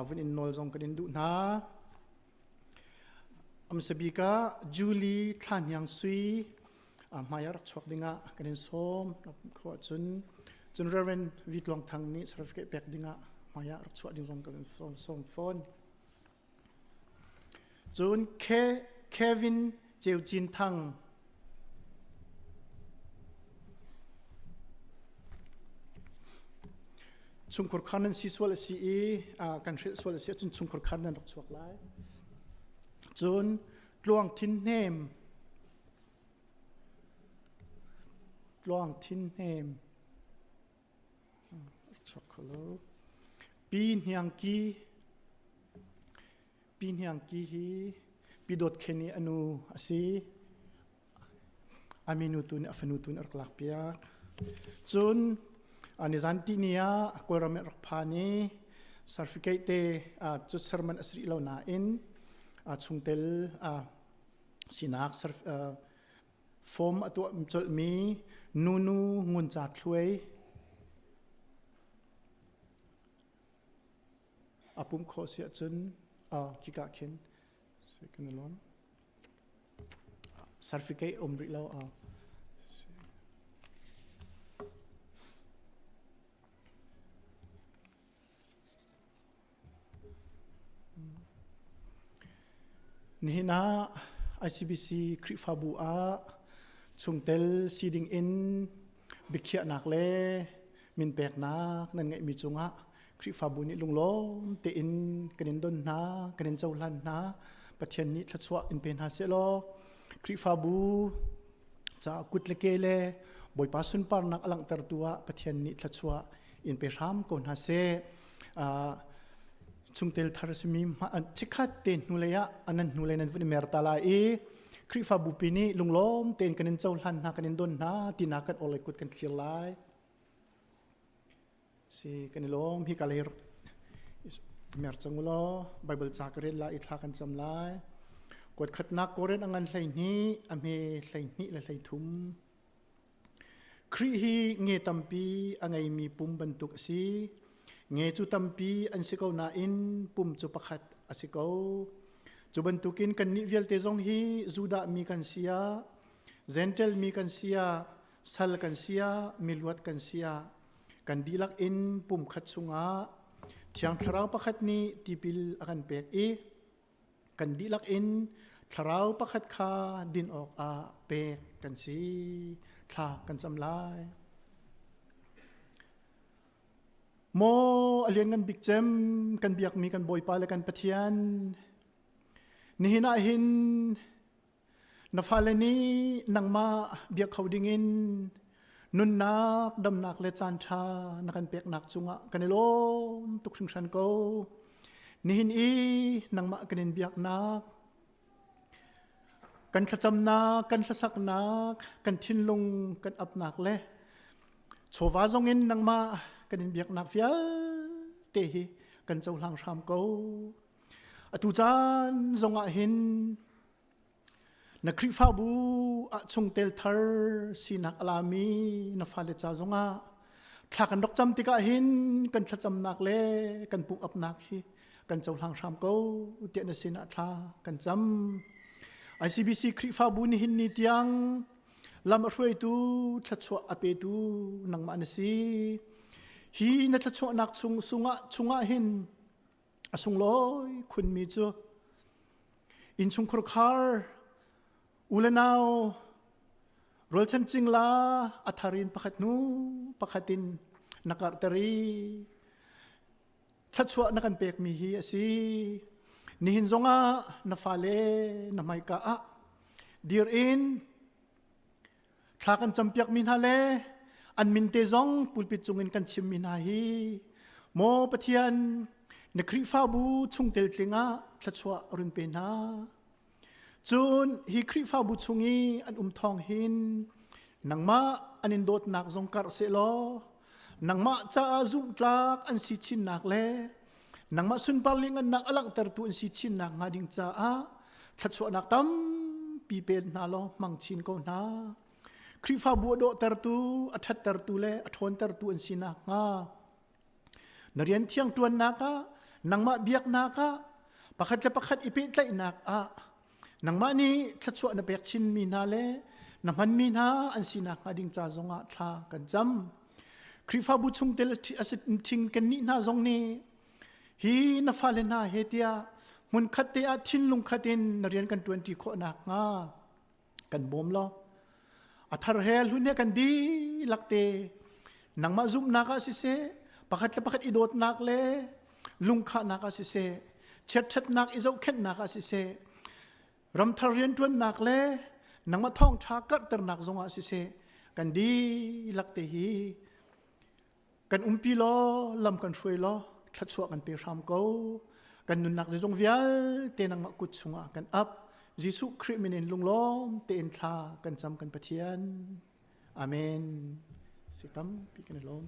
vun in nawl zong kan in duh hna. Amsabik ah Julie Thla Hniang Sui hmai ah rak chuak dingah kan in sawm kho ahcun cun Reverend Vi Tluang Thang nih certificate pek dingah hmai ah rak chuah ding zong kan in sawm fawn. Cun Kevin Ceu Cin Thang chungkhur khan nan si sual a si i kan hrilh sual a si ahcun chungkhur khan nan rak chuak lai. Cun Tluang Thin Hnem Tluang Thin Hnem chuak kho lo. Pi Hniang Ki Pi Hniang Ki hi Pi Dawt Khen i a nu a si. A minu tu nih a fanu tu nih a rak lak piak. Cun nizan ti ni ah Kawlram ah rak phan i certificate te cu serman a si rih lo nain chungtel sinak form a tuah colhmi Nunu Ngun Ca Thluai a pumh khawh si ahcun khika khin kan i lawm. Certificate um rih lo. Nihin ah ICBC Khrihfabu ah chungtel si ding in biakhiahnak le min peknak nan ngeihmi cungah Khrihfabu nih lunglawm tein kan in don hna, kan in cohlan hna. Pathian nih thluachuah in pe hna sehlaw Khrihfabu caah kut le ke le Bawipa sunparnak a langhtertu ah Pathian nih thluachuah in pe hram ko hna seh. Chungtel thar simi chikkhat te hnulei ah anan hnulei nan vun i mer ta lai i Khrihfabu pi nih lunglawm tein kan in cohlan hna kan in don hna tinak kan orlei kut kan thlir lai. Si kan i lawm hi ka lei mer cang law Bible ca ka rel lai i thla kan cam lai. Kuat khatnak Korin a ngan 12 a hme 12 le 13. Khrih hi nge tampi a ngeimi pum bantuk a si. Nge cu tampi an si ko nain pum cu pakhat a si ko. Cu bantukin kannih vialte zong hi Judah mi kan si ah, Gentle mi kan si ah, sal kan si ah, miluat kan si ah, Kan dihlak in pum khat chungah Thiang Thlarau pakhat nih tipil a kan pek i kan dihlak in thlarau pakhat kha din awkah pek kan si. Thla kan cam lai. Maw a lianngan bik cem kan biakmi kan Bawipa le kan Pathian, nihin ah hin na fale nih nangmah biak kho dingin nunnak, damnak le caan ṭha na kan peknak cungah kan i lawm tuk hringhran ko. Nihin i nangmah kan in biaknak, kan thlacamnak, kan hlasaknak, kan thinlung kan apnak le chawva zongin nangmah kan in biaknak vialte hi kan cohlang hram ko. Atu caan zongah hin na Khrihfabu ah chungtel thar sinak a lami na fale ca zongah thla kan rak cam tikah hin kan thlacamnak le kan pumh apnak hi kan cohlang hram ko tiah na sinah thla kan cam. ICBC Khrihfabu nihin ni tiang lam a hruaitu thluachuah a petu nangmah na si. Hi na thluachuahnak chung sungah chungah hin a sunglawi khunmi cu innchungkhar khar u le nau rualchan cingla a thar in pakhat hnu pakhat in na karhter i thluachuah na kan pekmi hi a si. Nihin zongah na fale na hmaika ah dir in thla kan campiakmi hna le an min te zong pulpit cungin kan chimmi hna hi maw Pathian na Khrihfabu chungtel tling ah thluachuah run pe hna. Cun hi Khrihfabu chung i an um thawng hin nangmah an in dawtnak zong karh sehlaw nangmah caah zumhtlak an si chinnak le nangmah sunpar liangannak a langhtertu an si chinnak hnga ding caah thluachuahnak tampi pe hna law hmang chin ko hna. Khrihfabu a dawhtertu, a ṭhattertu le a ṭhawntertu an si nakhnga na rian thiang ṭuannak ah nangmah biaknak ah pakhat le pakhat i pehtlaihnak ah nangmah nih thluachuah na pek chinmi hna le na hmanmi hna an si nakhnga ding ca zongah thla kan cam. Khrihfabu chungtel a si thing kan nih hna zong nih hi na fale hna he tiah hmunkhat te ah thinlung khat in na rian kan ṭuanṭi khawh nakhnga kan bawm law a thar he hlun he kan dihlak te nangmah zumhnak ah siseh pakhat le pakhat i dawtnak le lungkhahnak ah siseh chiatṭhatnak i zohkhenhnak ah siseh ramthar rianṭuannak le nangmah thawngṭha karhternak zongah siseh kan dihlak te hi kan umpi law lam kan hruai law thluachuah kan pe hram ko. Kan nunnak zeizong vialte nangmah kut chungah kan ap. Jesuh Khrih min in lunglawm tein thla kan cam kan Pathian. Amen. Si tampi kan i lawm.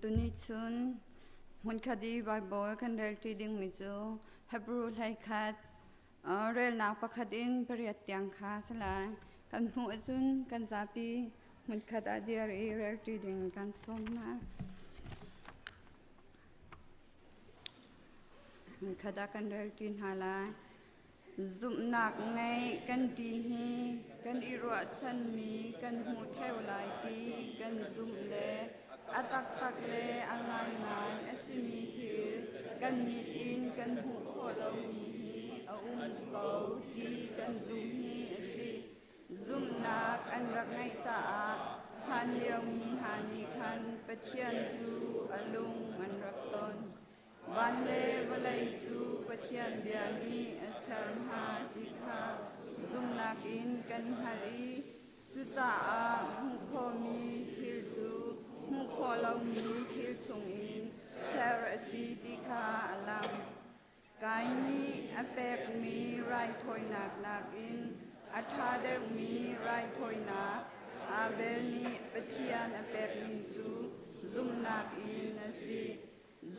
Tuni chun hmunkhat i Baibal kan relṭi dingmi cu Hebrew 11 relnak pakhat in pariat tiang kha a si lai. Kan hmuh ahcun kan zapi hmunkhat ah dir i relṭi ding kan sawm hna. Hmunkhat ah kan relṭi hna lai. Zumhnak ngeih kan ti hi kan i ruahchanmi kan hmu ṭheo lai ti kan zumh le a taktak le a ngaingai a simi thil kan mit in kan hmuh khawh lomi hi a um ko ti kan zumh hi a si. Zumhnak an rak ngeih caah hlanlio mi hna nih khan Pathian cu a lung an rak ton. Van le vawlei cu Pathian bia nih a ser hna ti kha zumhnak in kan hngalh i cucaah hmuh khawhmi thil cu khawh lomi thil chungin ser a si ti kha a lang. Kain nih a pekmi raithawinak nakin a ṭha deuhmi raithawinak Abel nih Pathian a pekmi cu zumhnak in a si.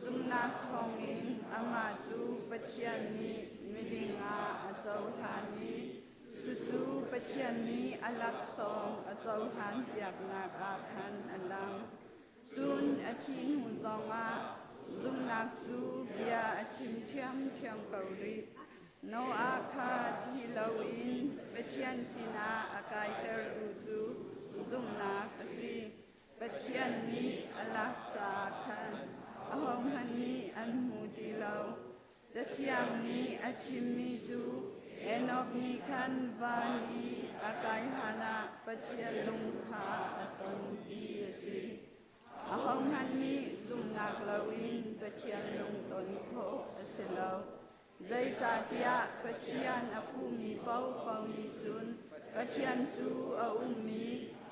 Zumhnak thawngin amah cu Pathian nih miding ah a cohlan i cucu Pathian nih a laksawng a cohlanpiaknak ah khan a lang. Cun a thih hnu zongah zumhnak cu bia a chim ṭhiamṭhiam ko rih. Noah kha thi loin Pathian sinah a kaitertu cu zumhnak a si. Pathian nih a lak caah khan ahohmanh nih an hmu ti lo. Cathiang nih a chimmi cu Enok nih khan van i a kai hlanah Pathian lung kha a ton ti a si. Ahohmanh nih zumhnak loin Pathian lungton khawh a si lo. Zeicahtiah Pathian a fuhmi paohpaoh nih cun Pathian cu a ummi,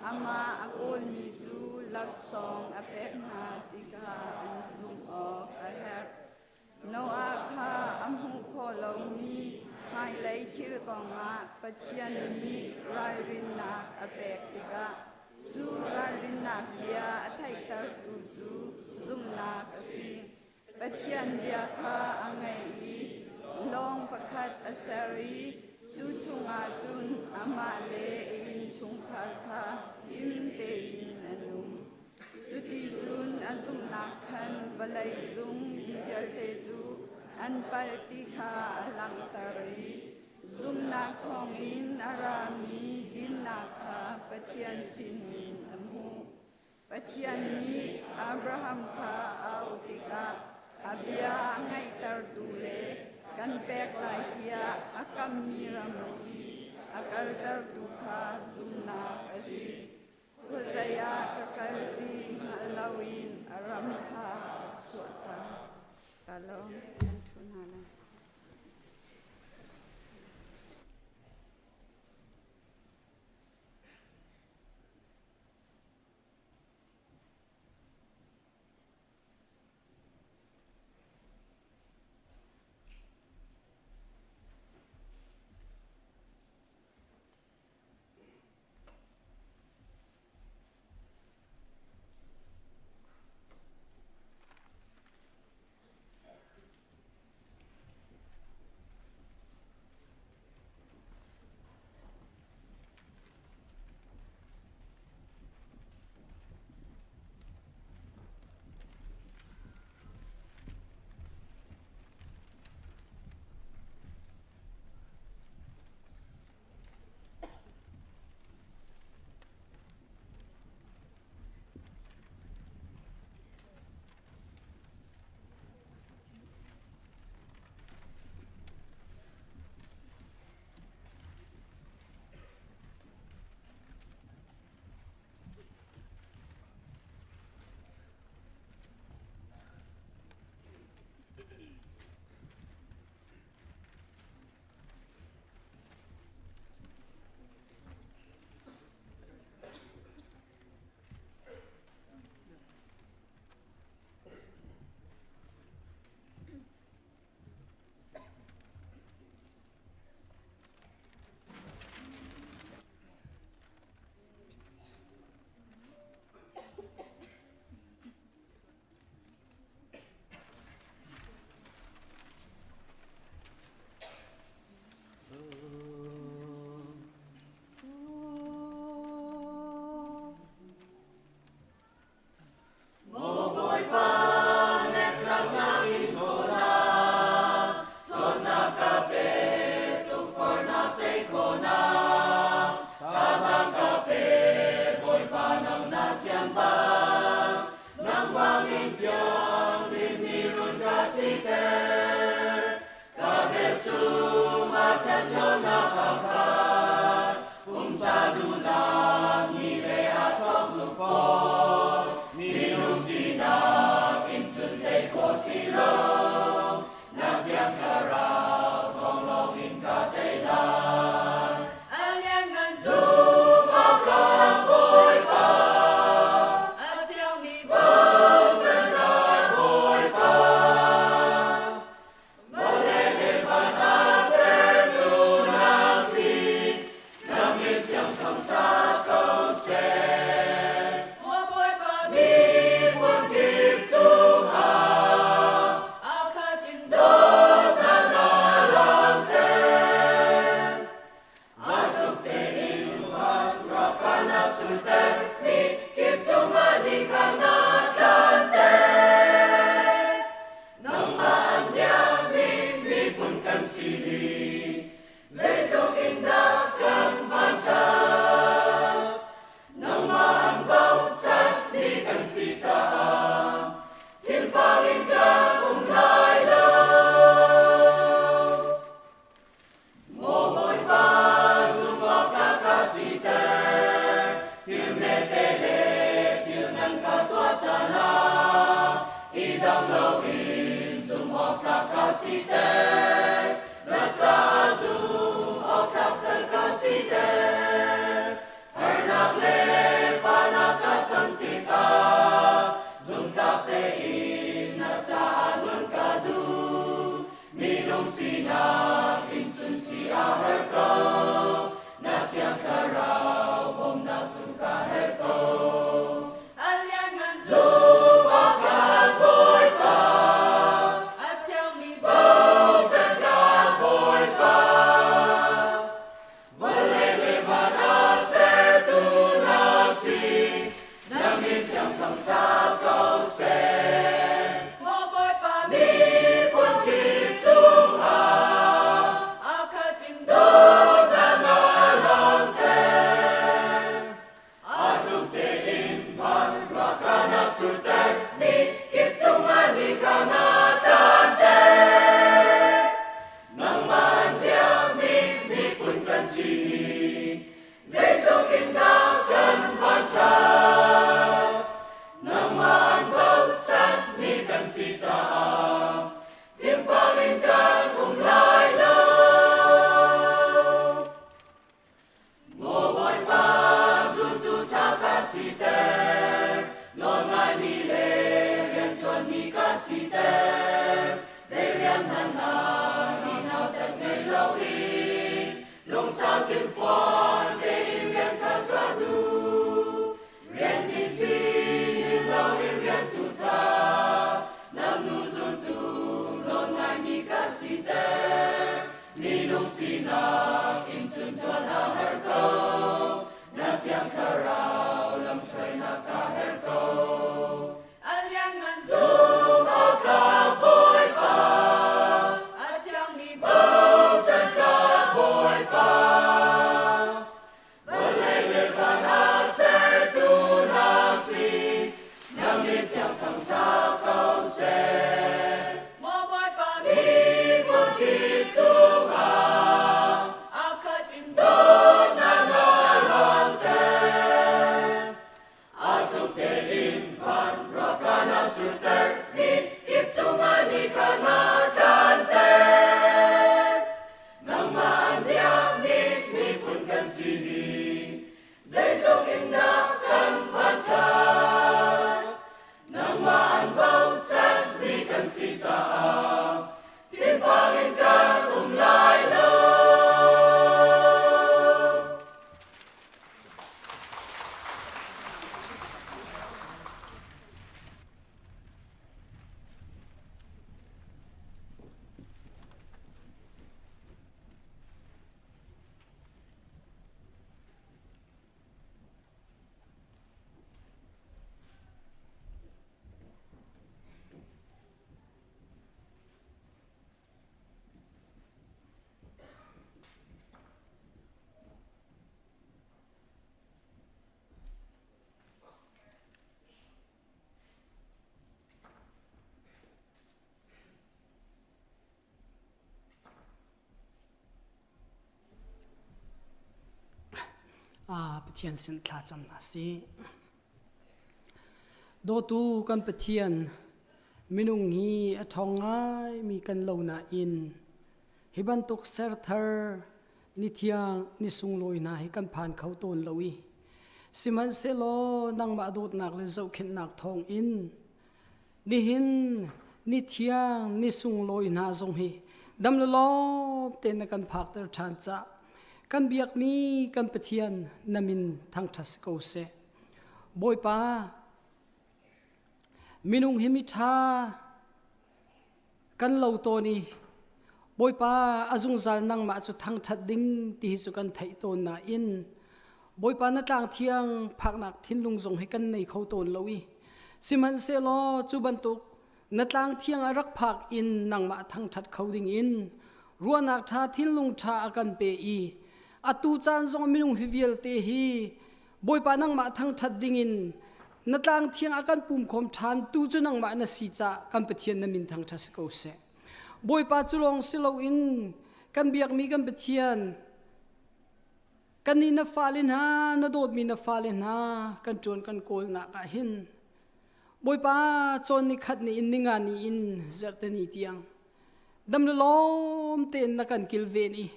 amah a kawlmi cu laksawng a pek hna ti kha an zumh awk a herh. Noah kha a hmuh khawh lomi hmailei thil kongah Pathian nih ralrinnak a pek tikah cu ralrinnak bia a theihtertu cu zumhnak a si. Pathian bia kha a ngaih i lawng pakhat a ser i cu chungah cun amah le a innchungkhar kha him tein an um. Cuti cun a zumhnak khan vawlei cung mi vialte cu an palh ti kha a langhter i zumhnak thawngin a rami dinnak kha Pathian sinin a hmuh. Pathian nih Abraham kha a auh tikah a bia a ngaihtertu le kan pek lai tiah a kammi ram i a kaltertu kha zumhnak a si. Khuazei ah ka kal ti hngalh loin a ram kha a chuahter. Ka lawm, kan ṭhu hna lai. Maw Bawipa, hneksaknak in khawhnak, cawnnak ka pe, tukforhnak tei khawhnak, thazaang ka pe, Bawipa nang na thiam bang, nang bangin thianghlimmi run ka siter. Ka velchum ah ṭhatlonak a khat, pumsa duhnak nih le a ṭhawng tuk fawn. Minung sinak in cun tei khawh si lo, na Thiang Thlarau thawng lawng in ka tei lai. A lianngan zumh awk Bawipa, a thiangmi Lungthin fawn tein rian ṭha ṭuan u. Rian mi sinin lo in rian tu ṭha. Nang nu zultu nawl ngaimi kha siter. Minung sinak in cun ṭuan a har ko. Na Thiang Thlarau lamhruainak a herh ko. A lianngan zumh awktlak Bawipa, a thiangmi bochan tlak Bawipa. Vawlei le van a sertu na si, na min thiang thangṭhat ko seh. Maw Bawipa miphun kip cungah a khat in dawtnak na langhter. A tluk tein van ruah kha na surter, mi kip cungah ni kha na tlanter. Nangmah an biakmi miphun kan si hi, zeitluk in dah kan vanṭhat. Nangmah an bochanmi kan si caah thinphang in kan um lai lo. Pathian sin thlacam hna sih. Dawtu kan Pathian, minung hi a ṭhawng ngaimi kan lo nain hi bantuk serthar ni thiang ni sunglawi hna hi kan phan kho tawn lo i sihmanhsehlaw nangmah dawtnak le zohkhenhnak thawng in nihin ni thiang ni sunglawi hna zong hi dam le lawm tein na kan phakter ṭhan cah kan biakmi kan Pathian na min thangṭhat si ko seh. Bawipa, minung hi miṭha kan lo tawn i Bawipa a zungzal nangmah cu thangṭhat ding ti hi cu kan theih tawn nain Bawipa na tlang thiang phaknak thinlung zong hi kan nei kho tawn lo i sihmanhsehlaw cu bantuk na tlang thiang a rak phak in nangmah thangṭhat kho ding in ruahnak ṭha thinlung ṭha a kan pe i atu caan zong minung hi vialte hi Bawipa nangmah thangṭhat dingin na tlang thiang a kan pumkhawm ṭhan tu cu nangmah na si cah kan Pathian na min thangṭhat si ko seh. Bawipa cu lawng si loin kan biakmi kan Pathian kannih na fale hna na dawtmi na fale hna kan ṭuan kan kawlnak ah hin Bawipa cawn ni khat ni in ninga ni in zerte ni tiang dam le lawm tein na kan kilven i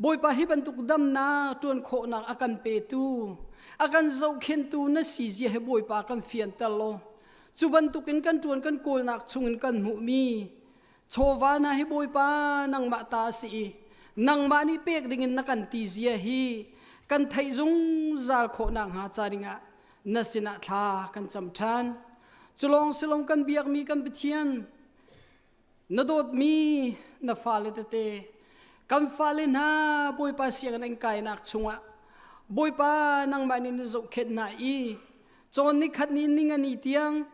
Bawipa hi bantuk damnak ṭuan khawhnak a kan petu, a kan zohkhentu na si zia hi Bawipa kan fianter law, cu bantukin kan ṭuan kan kawlnak chungin kan hmuhmi chawva hna hi Bawipa nangmah ta a si i nangmah nih pek dingin na kan ti zia hi kan theih zungzal khawh nakhnga ca dingah na sinah thla kan cam ṭhan. Culawng silong kan biakmi kan Pathian Na dawtmi na fale tete, kan fale hna Bawipa sianginn an kainak chungah Bawipa nangmah nih na zohkhenh hna i cawn ni khat ni ning ani tiang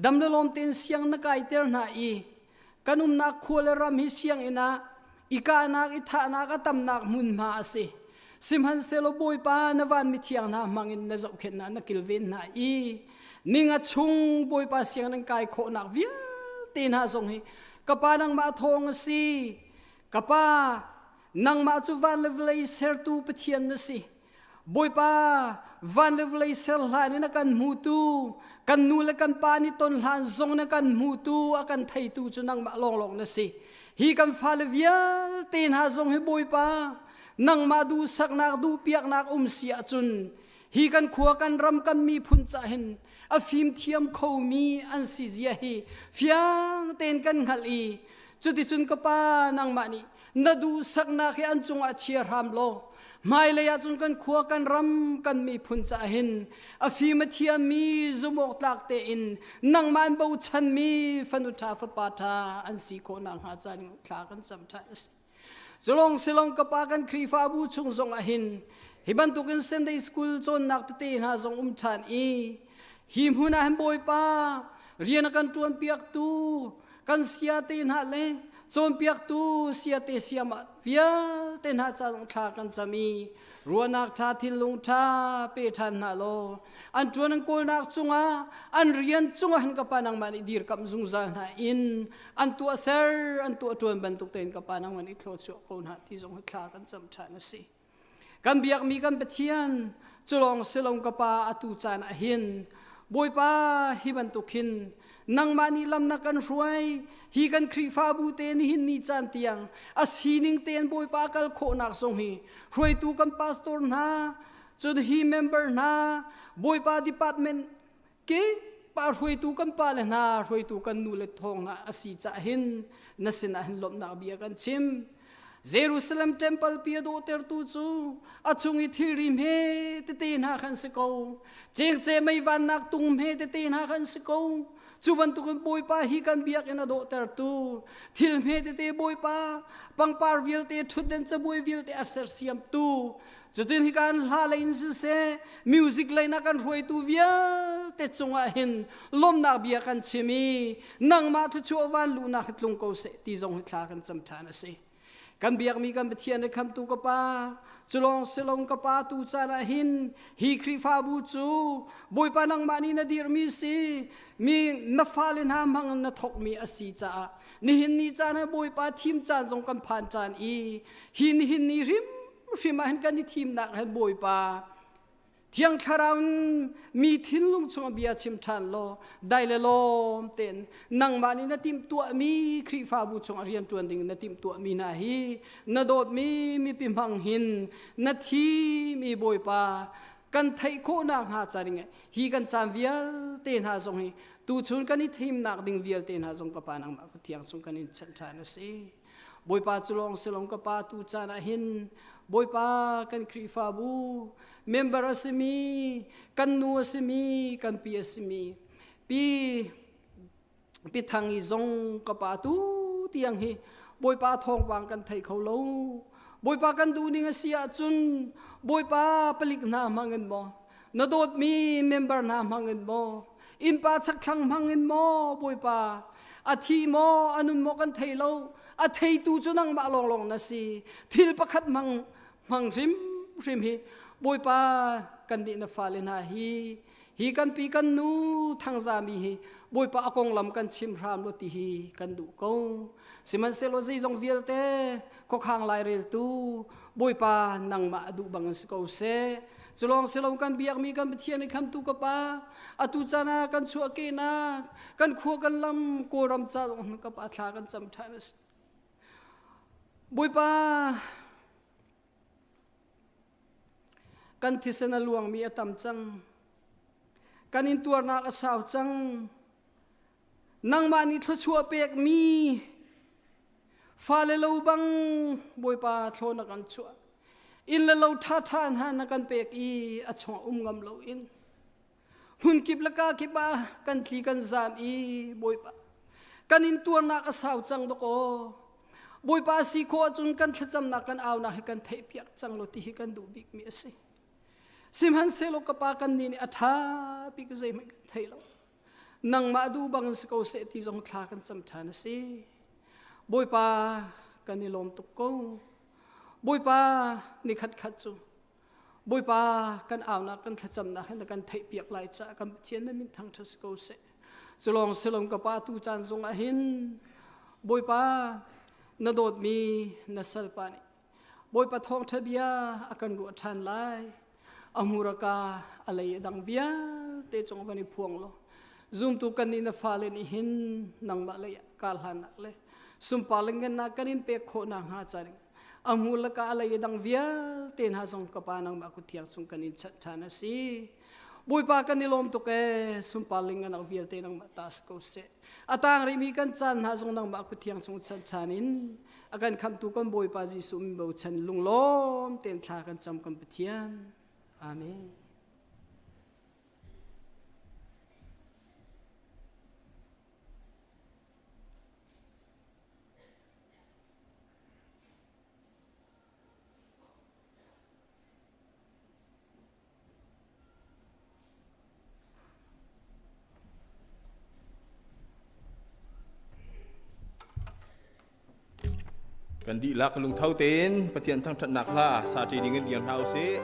dam le lawm tein siang na kaiter hna i kan umnak khua le ram hi sianginn ah i kahnak i thahnak a tamnak hmunhma a si. Sihmanhsehlaw Bawipa na van mithiang hna hmangin na zohkhenh hna na kilven hna i ninga chung Bawipa sianginn an kai khawhnak vialte hna zong hi ka pa nangmah thawng a si. Ka pa nangmah cu van le vawlei sertu Pathian na si. Bawipa van le vawlei ser hlan in a kan hmutu kan nu le kan pa nih ton hlan zong na kan hmutu a kan theitu cu nangmah lawnglawng na si. Hi kan fale vialte hna zong hi Bawipa nangmah duhsaknak duhpiaknak um si ahcun hi kan khua kan ram kan miphun cah hin a fimthiam khomi an si zia hi fiang tein kan hngalh i cuticun ka pa nangmah nih Na duhsaknak hi an cungah chia hram law hmailei ah cun kan khua kan ram kan miphun caah hin a fim a thiammi zumh tlak tein nangmah an bochanmi fanu ṭha fapa ṭha an si khawh nakhnga caan thla kan cam ṭhan a si. Zulong silong ka pa kan Khrihfabu chung zong ah hin hi bantukin Sunday school cawnnak tete hna zong um ṭhan i hi hmun ah hin Bawipa rian a kan ṭuan piaktu kan sia te hna le cawnpiaktu sia te siamah vialte hna ca zong thla kan cam i ruahnak ṭha thinlung ṭha pe ṭhan hna law an ṭuan an kawlnak cungah an rian cungah hin ka pa nangmah nih dirkamh zungzal hna in an tuahser an tuah ṭuan bantuk tein ka pa nangmah nih thluachuah ko hna ti zong hi thla kan cam ṭhan a si. Kan biakmi kan Pathian culawng silong ka pa atu caan ah hin Bawipa hi bantuk hin nangmah nih lam na kan hruai hi kan Khrihfabu te nihin ni caan tiang a sining tein Bawipa kal khawhnak zong hi hruaitu kan pastor hna cun hi member hna Bawipa department ke pa hruaitu kan pa le hna hruaitu kan nu le thawng hna a si cah hin na sinah hin lawmhnak bia kan chim Jerusalem temple pi a dawhtertu cu a chung i thilri hme tete hna khan si ko cengce mei vannak tung hme tete hna khan si ko cu bantukin Bawipa hi kan biakinn a dawhtertu thil hme tete Bawipa pangpar vialte ṭhutden cabuai vialte a sersiamtu Cutin hi kan hla lei in siseh music lei na kan hruaitu vialte cungah hin lawmnak bia kan chim i nangmah thluachuah van luhnak hi tlung ko seh ti zong hi thla kan cam ṭhan a si. Kan biakmi kan Pathian le khamtu ka pa culawng silong ka pa tu caan ah hin hi Khrihfabu cu Bawipa nangmah nih na dirhmi si mi na fale hna hmang na thawkmi a si caah nihin ni caan ah Bawipa thim caan zong kan phan caan i hi nihin ni hrim hrim ah hin kan i thimnak hin Bawipa Thiang Thlarau in mi thinlung chung bia chim ṭhan law dai le lawm tein nangmah nih na timhtuahmi Khrihfabu chung rian ṭuan ding na timhtuahmi hna hi na dawtmi mipi hmang hin na thimi Bawipa kan theih khawhnak hnga ca ding hi kan caan vialte hna zong hi tuchun kan i thimnak ding vialte hna zong ka pa nangmah Pathiang chung kan in chanh ṭhan a si. Bawipa cu lawng si lawng ka pa tu caan ah hin Bawipa kan Khrihfabu member a simi kan nu a simi kan pi a simi pi pi thang i zong ka pa tu tiang hi Bawipa thawngpang kan thei kho lo Bawipa kan duh ning a si ahcun Bawipa palik hna hmang in maw na dawtmi member hna hmang in maw innpa chakthlang hmang in maw Bawipa a thi maw a nun maw kan thei lo a theitu cu nangmah lawnglawng na si thil pakhat hmang hmang hrim hrim hi Bawipa kan nih na fale hna hi hi kan pi kan nu thangzami hi Bawipa a konglam kan chim hram lo ti hi kan duh ko sihmanhsehlaw zeizong vialte khuakhang laireltu Bawipa nangmah a duh bang si ko seh culawng silo kan biakmi kan Pathian i khamtu ka pa atu caan ah kan chuahkehnak kan khua kan lam kawlram ca zong ka pa thla kan cam ṭhan a si Bawipa kan thisen a luangmi a tam cang kan intuarnak a sau cang nangmah nih thluachuah pekmi fale lo bang Bawipa thlaw na kan chuah inn le lo ṭhaṭha hna na kan pek i a chungah um ngam loin hmun kip le ka kip ah kan tli kan zam i Bawipa kan in tuarnak a sau cang dok aw Bawipa si khawh ahcun kan thlacamnak kan aunak hi kan theihpiak cang lo ti hi kan duh bikmi a si sihmanhsehlaw ka pa kan nih nih a ṭha bik zeihmanh kan thei lo nangmah duh bang si ko seh ti zong thla kan cam ṭhan a si Bawipa kan i lawm tuk ko Bawipa ni khat khat cu Bawipa kan aunak kan thlacamnak hin na kan theihpiak lai caah kan Pathian na min thangṭhat si ko seh culawng silong ka pa tu caan zong ah hin Bawipa na dawtmi na salpa nih Bawipa thawngṭha bia a kan ruah ṭhan lai a hmuraka a lei a dang vialte cung van i phuang law zumtu kan nih na fale nih hin nangmah lei ah kar hlannak le sunpar le ngannak kan in pek khawh nak hnga ca ding a hmur le ka a lei a dang vialte hna zong ka pa nangmah kut thiang chung kan in chanh ṭhan a si Bawipa kan i lawm tuk ee sunpar le ngannak vialte nangmah ta si ko seh. A tang rihmi kan caan hna zong nangmah kuthiang chung chan chan in a kan khamtu kan Bawipa Jesuh min bochan lunglawm tein thla kan cam kan Pathian. Amen. Kan dihlak lungtho tein Pathian thangṭhatnak hla sa ṭi ding in dir hna usih.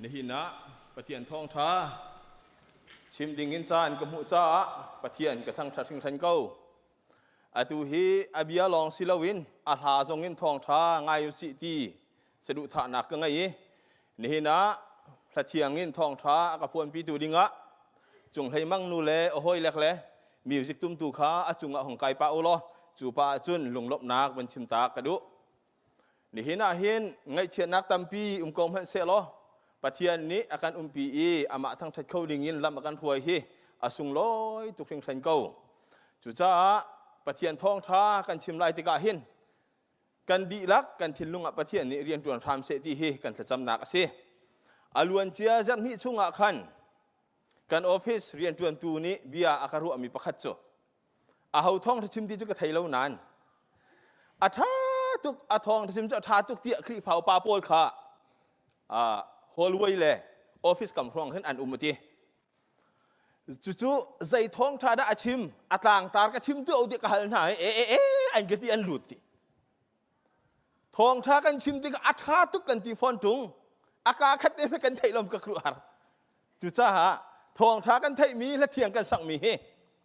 Nihin ah Pathian thawngṭha chim ding in caan ka hmuh caah Pathian ka thangṭhat hringhran ko. Atu hi a bia lawng si loin a hla zong in thawngṭha ngai usih ti saduhthahnak ka ngei i nihin ah hlathiang in thawngṭha a ka phuanpitu dingah Cunghlei Mang nu le a hawilek le music tumtu kha a cungah hung kai pah u law cu pa ah cun lunglawmhnak van chim ta ka duh. Nihin ah hin ngaihchiatnak tampi um ko hmanh sehlaw Pathian nih a kan umpi i amah thangṭhat kho dingin lam a kan hruai hi a sunglawi tuk hringhran ko. Cucaah Pathian thawngṭha kan chim lai tikah hin kan dihlak kan thinlung ah Pathian nih rianṭuan hram seh ti hi kan thlacamnak a si. A luancia zarhhnih chungah khan kan office rianṭuantu nih bia a ka ruahmi pakhat cu aho thawng chim ti cu ka thei lo nain a ṭha tuk a thawng chim cu a ṭha tuk tiah Khrihfa upa pawl kha hallway le office kam hrawng hin an um a ti cucu zei thawng ṭha dah a chim a tlangtar ka chim tu ti ka hal hna e e e an ka ti an lut ti Thawngṭha kan chim tikah a ṭha tuk kan ti fawn ṭung. A kaa khat te kan theih lom ka kruh har. Cucaah thawngṭha kan theihmi hlathiang kan sakmi hi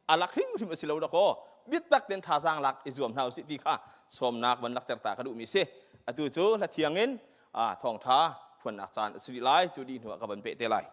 a lak hrimhrim a si lo dakaw. Biatak ten thazaang lak i zuam hna usih ti kha sawmnak van lakter ta ka duhmi si. Atu cu hlathiang in thawngṭha phuannak caan a si rih lai. Cu dih hnu ah ka van peh te lai.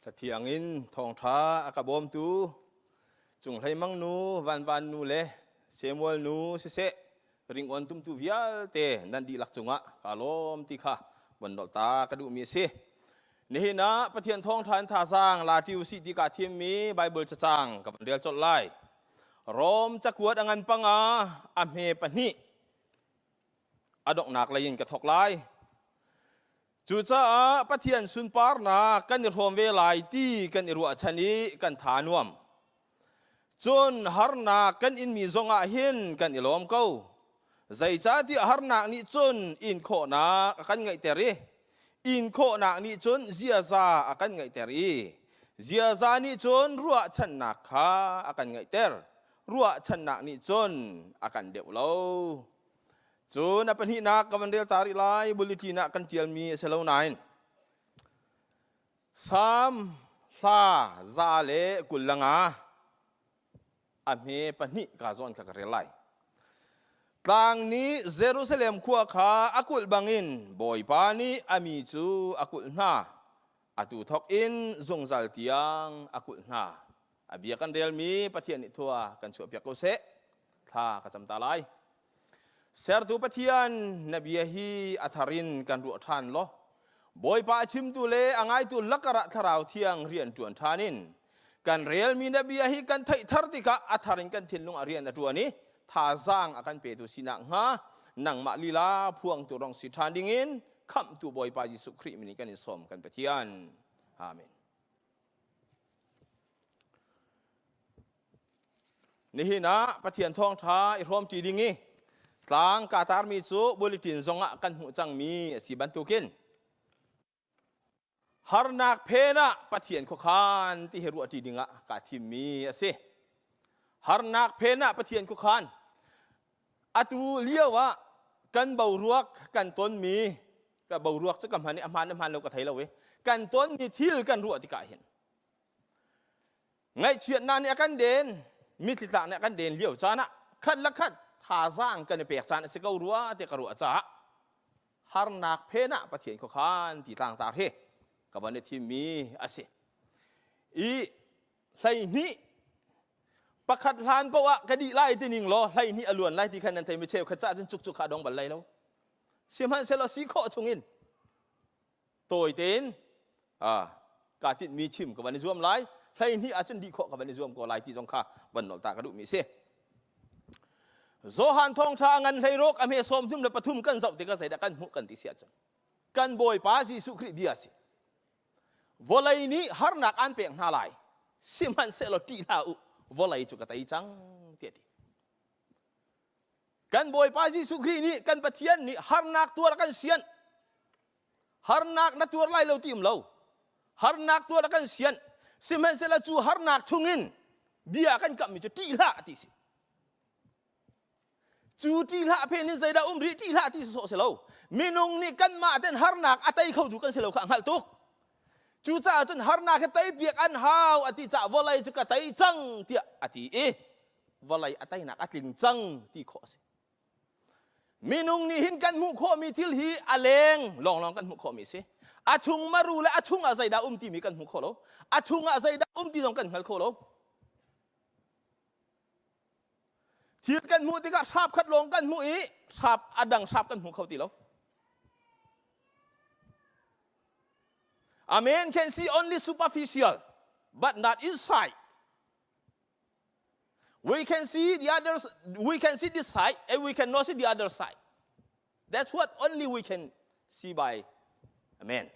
Hlathiang in thawngṭha a ka bawmtu Cunghlei Mang nu, Vanvan nu le Samuel nu siseh ringawn tumtu vialte nan dihlak cungah kaa lawm ti kha von nolh ta ka duhmi a si. Nihin ah Pathian thawngṭha in thazaang la ṭi usih ti kaa thimmi Baibal cacang ka van rel colh lai. Rom cakuat a ngan panga a hme pahnih a donghnak lei in ka thawk lai. Cucaah Pathian sunparnak kan i hrawm ve lai ti kan i ruahchan i kan tha nuam. Cun harnak kan inmi zongah hin kan i lawm ko. Zeicahtiah harnak nih cun in khawhnak a kan ngeihter i in khawhnak nih cun ziaza a kan ngeihter i ziaza nih cun ruahchannak kha a kan ngeihter. Ruahchannak nih cun a kan deuh lo. Cun a pahnihnak ka van rel ta rih lai bulletin ah kan ṭialmi a si lo nain Salm hla 125 a hme pahnih ka zawn kha ka rel lai. Tlang nih Jerusalem khua kha a kulh bangin Bawipa nih a mi cu a kulh hna. Atu thawk in zungzal tiang a kulh hna. A bia kan relmi Pathian nih thua kan chuahpiak ko seh. Thla ka cam ta lai. Sertu Pathian, na bia hi a thar in kan ruah ṭhan law, Bawipa a chimtu le a ngaitu lakar ah Thlarau Thiang rian ṭuan ṭhan in kan relmi na bia hi kan theih thar tikah a thar in kan thinlung ah rian a ṭuan i thazaang a kan petu si nakhnga nangmah lila phuangtu rong si ṭhan dingin khamhtu Bawipa Jesuh Khrih min in kan in sawm kan Pathian. Amen. Nihin ah Pathian thawngṭha i hrawmṭi ding i tlang kaa tarmi cu bulletin zongah kan hmuh cangmi a si bantukin harnak phen ah Pathian khuakhan ti hi ruahṭi dingah kaa thimmi a si. Harnak phen ah Pathian khuakhan atu lio ah kan boruak kan tonmi ka boruak cu ka hman i a hmaan a hmaan lo ka thei lo i kan tonmi thil kan ruah tikah hin Ngaihchiatnak nih a kan den, mitthli tlak nih a kan den lio caan ah khat le khat thazaang kan i pek caan a si ko rua ti ka ruah caah harnak phen ah Pathian khuakhan ti tlangtar hi ka van i thimmi a si. I 12 pakhat hlan paoh ah ka dih lai ti ning law 12 a luan lai ti khan nan thei mi cheukhat cah cun cuk cuk kha dong bal lai lo. Sihmanhsehlaw si khawh chungin tawi tein kaa tinhmi chim ka van i zuam lai 12 ahcun dih khawh ka van i zuam ko lai ti zong kha van nolh ta ka duhmi a si Johan thawngṭha ngan hleiruk a hme 33 kan zoh tikah zeidah kan hmuh kan ti si ahcun kan Bawipa Jesuh Khrih bia a si vawlei nih harnak an pek hna lai sihmanhsehlaw ṭih hlah u vawlei cu ka tei cang tiah ti kan Bawipa Jesuh Khrih nih kan Pathian nih harnak tuar a kan sianh Harnak na tuar lai lo ti um lo. Harnak tuar a kan sianh. Sihmanhsehlaw cu harnak chungin bia kan kamhmi cu ṭih hlah ti si. Cu ṭih hlah phen in zeidah um rih ṭih hlah ti sawh si lo. Minung nih kanmah ten harnak a tei kho tu kan si lo kha a hngalh tuk. Cucaah cun harnak hi tei piak an hau a ti caah vawlei cu ka tei cang tiah a ti i vawlei a teinak a tling cang ti khawh a si. Minung nih hin kan hmuh khawhmi thil hi a leng lawnglawng kan hmuh khawhmi a si. A chung maru le a chung ah zeidah um timi kan hmu kho lo. A chung ah zeidah um ti zong kan hngal kho lo. Thil kan hmuh tikah hrap khat lawng kan hmuh i hrap a dang hrap kan hmu kho ti lo. A man can see only superficial but not inside. We can see the others, we can see this side and we cannot see the other side. That's what only we can see by a man.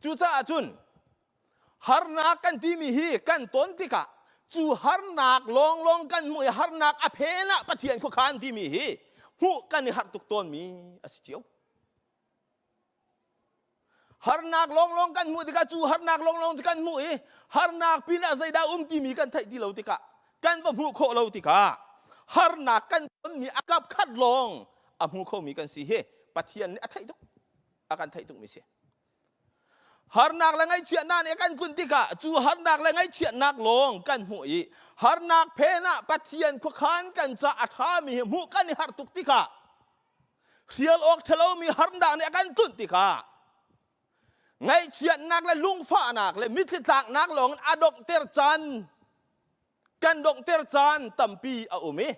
Cucaah cun harnak kan timi hi kan ton tikah cu harnak lawnglawng kan hmuh i harnak a phen ah Pathian khuakhan timi hi hmuh kan i harh tuk tawnmi a si cio. Harnak lawnglawng kan hmuh tikah cu harnak lawnglawng cu kan hmuh i harnak pinah zeidah um timi kan theih ti lo tikah kan va hmuh khawh lo tikah harnak kan tonmi a kap khat lawng a hmu khomi kan si hi Pathian nih a theih tuk a kan theih tukmi si. Harnak le ngaihchiatnak nih a kan tlunh tikah cu harnak le ngaihchiatnak lawng kan hmuh i harnak phen ah Pathian khuakhan kan ca a ṭhami hi hmuh kan i harh tuk tikah hrial awk ṭhalomi harnak nih a kan tlunh tikah. Ngaihchiatnak le lungfahnak le mitthli tlaknak lawng in a donghter caan kan donghter caan tampi a um i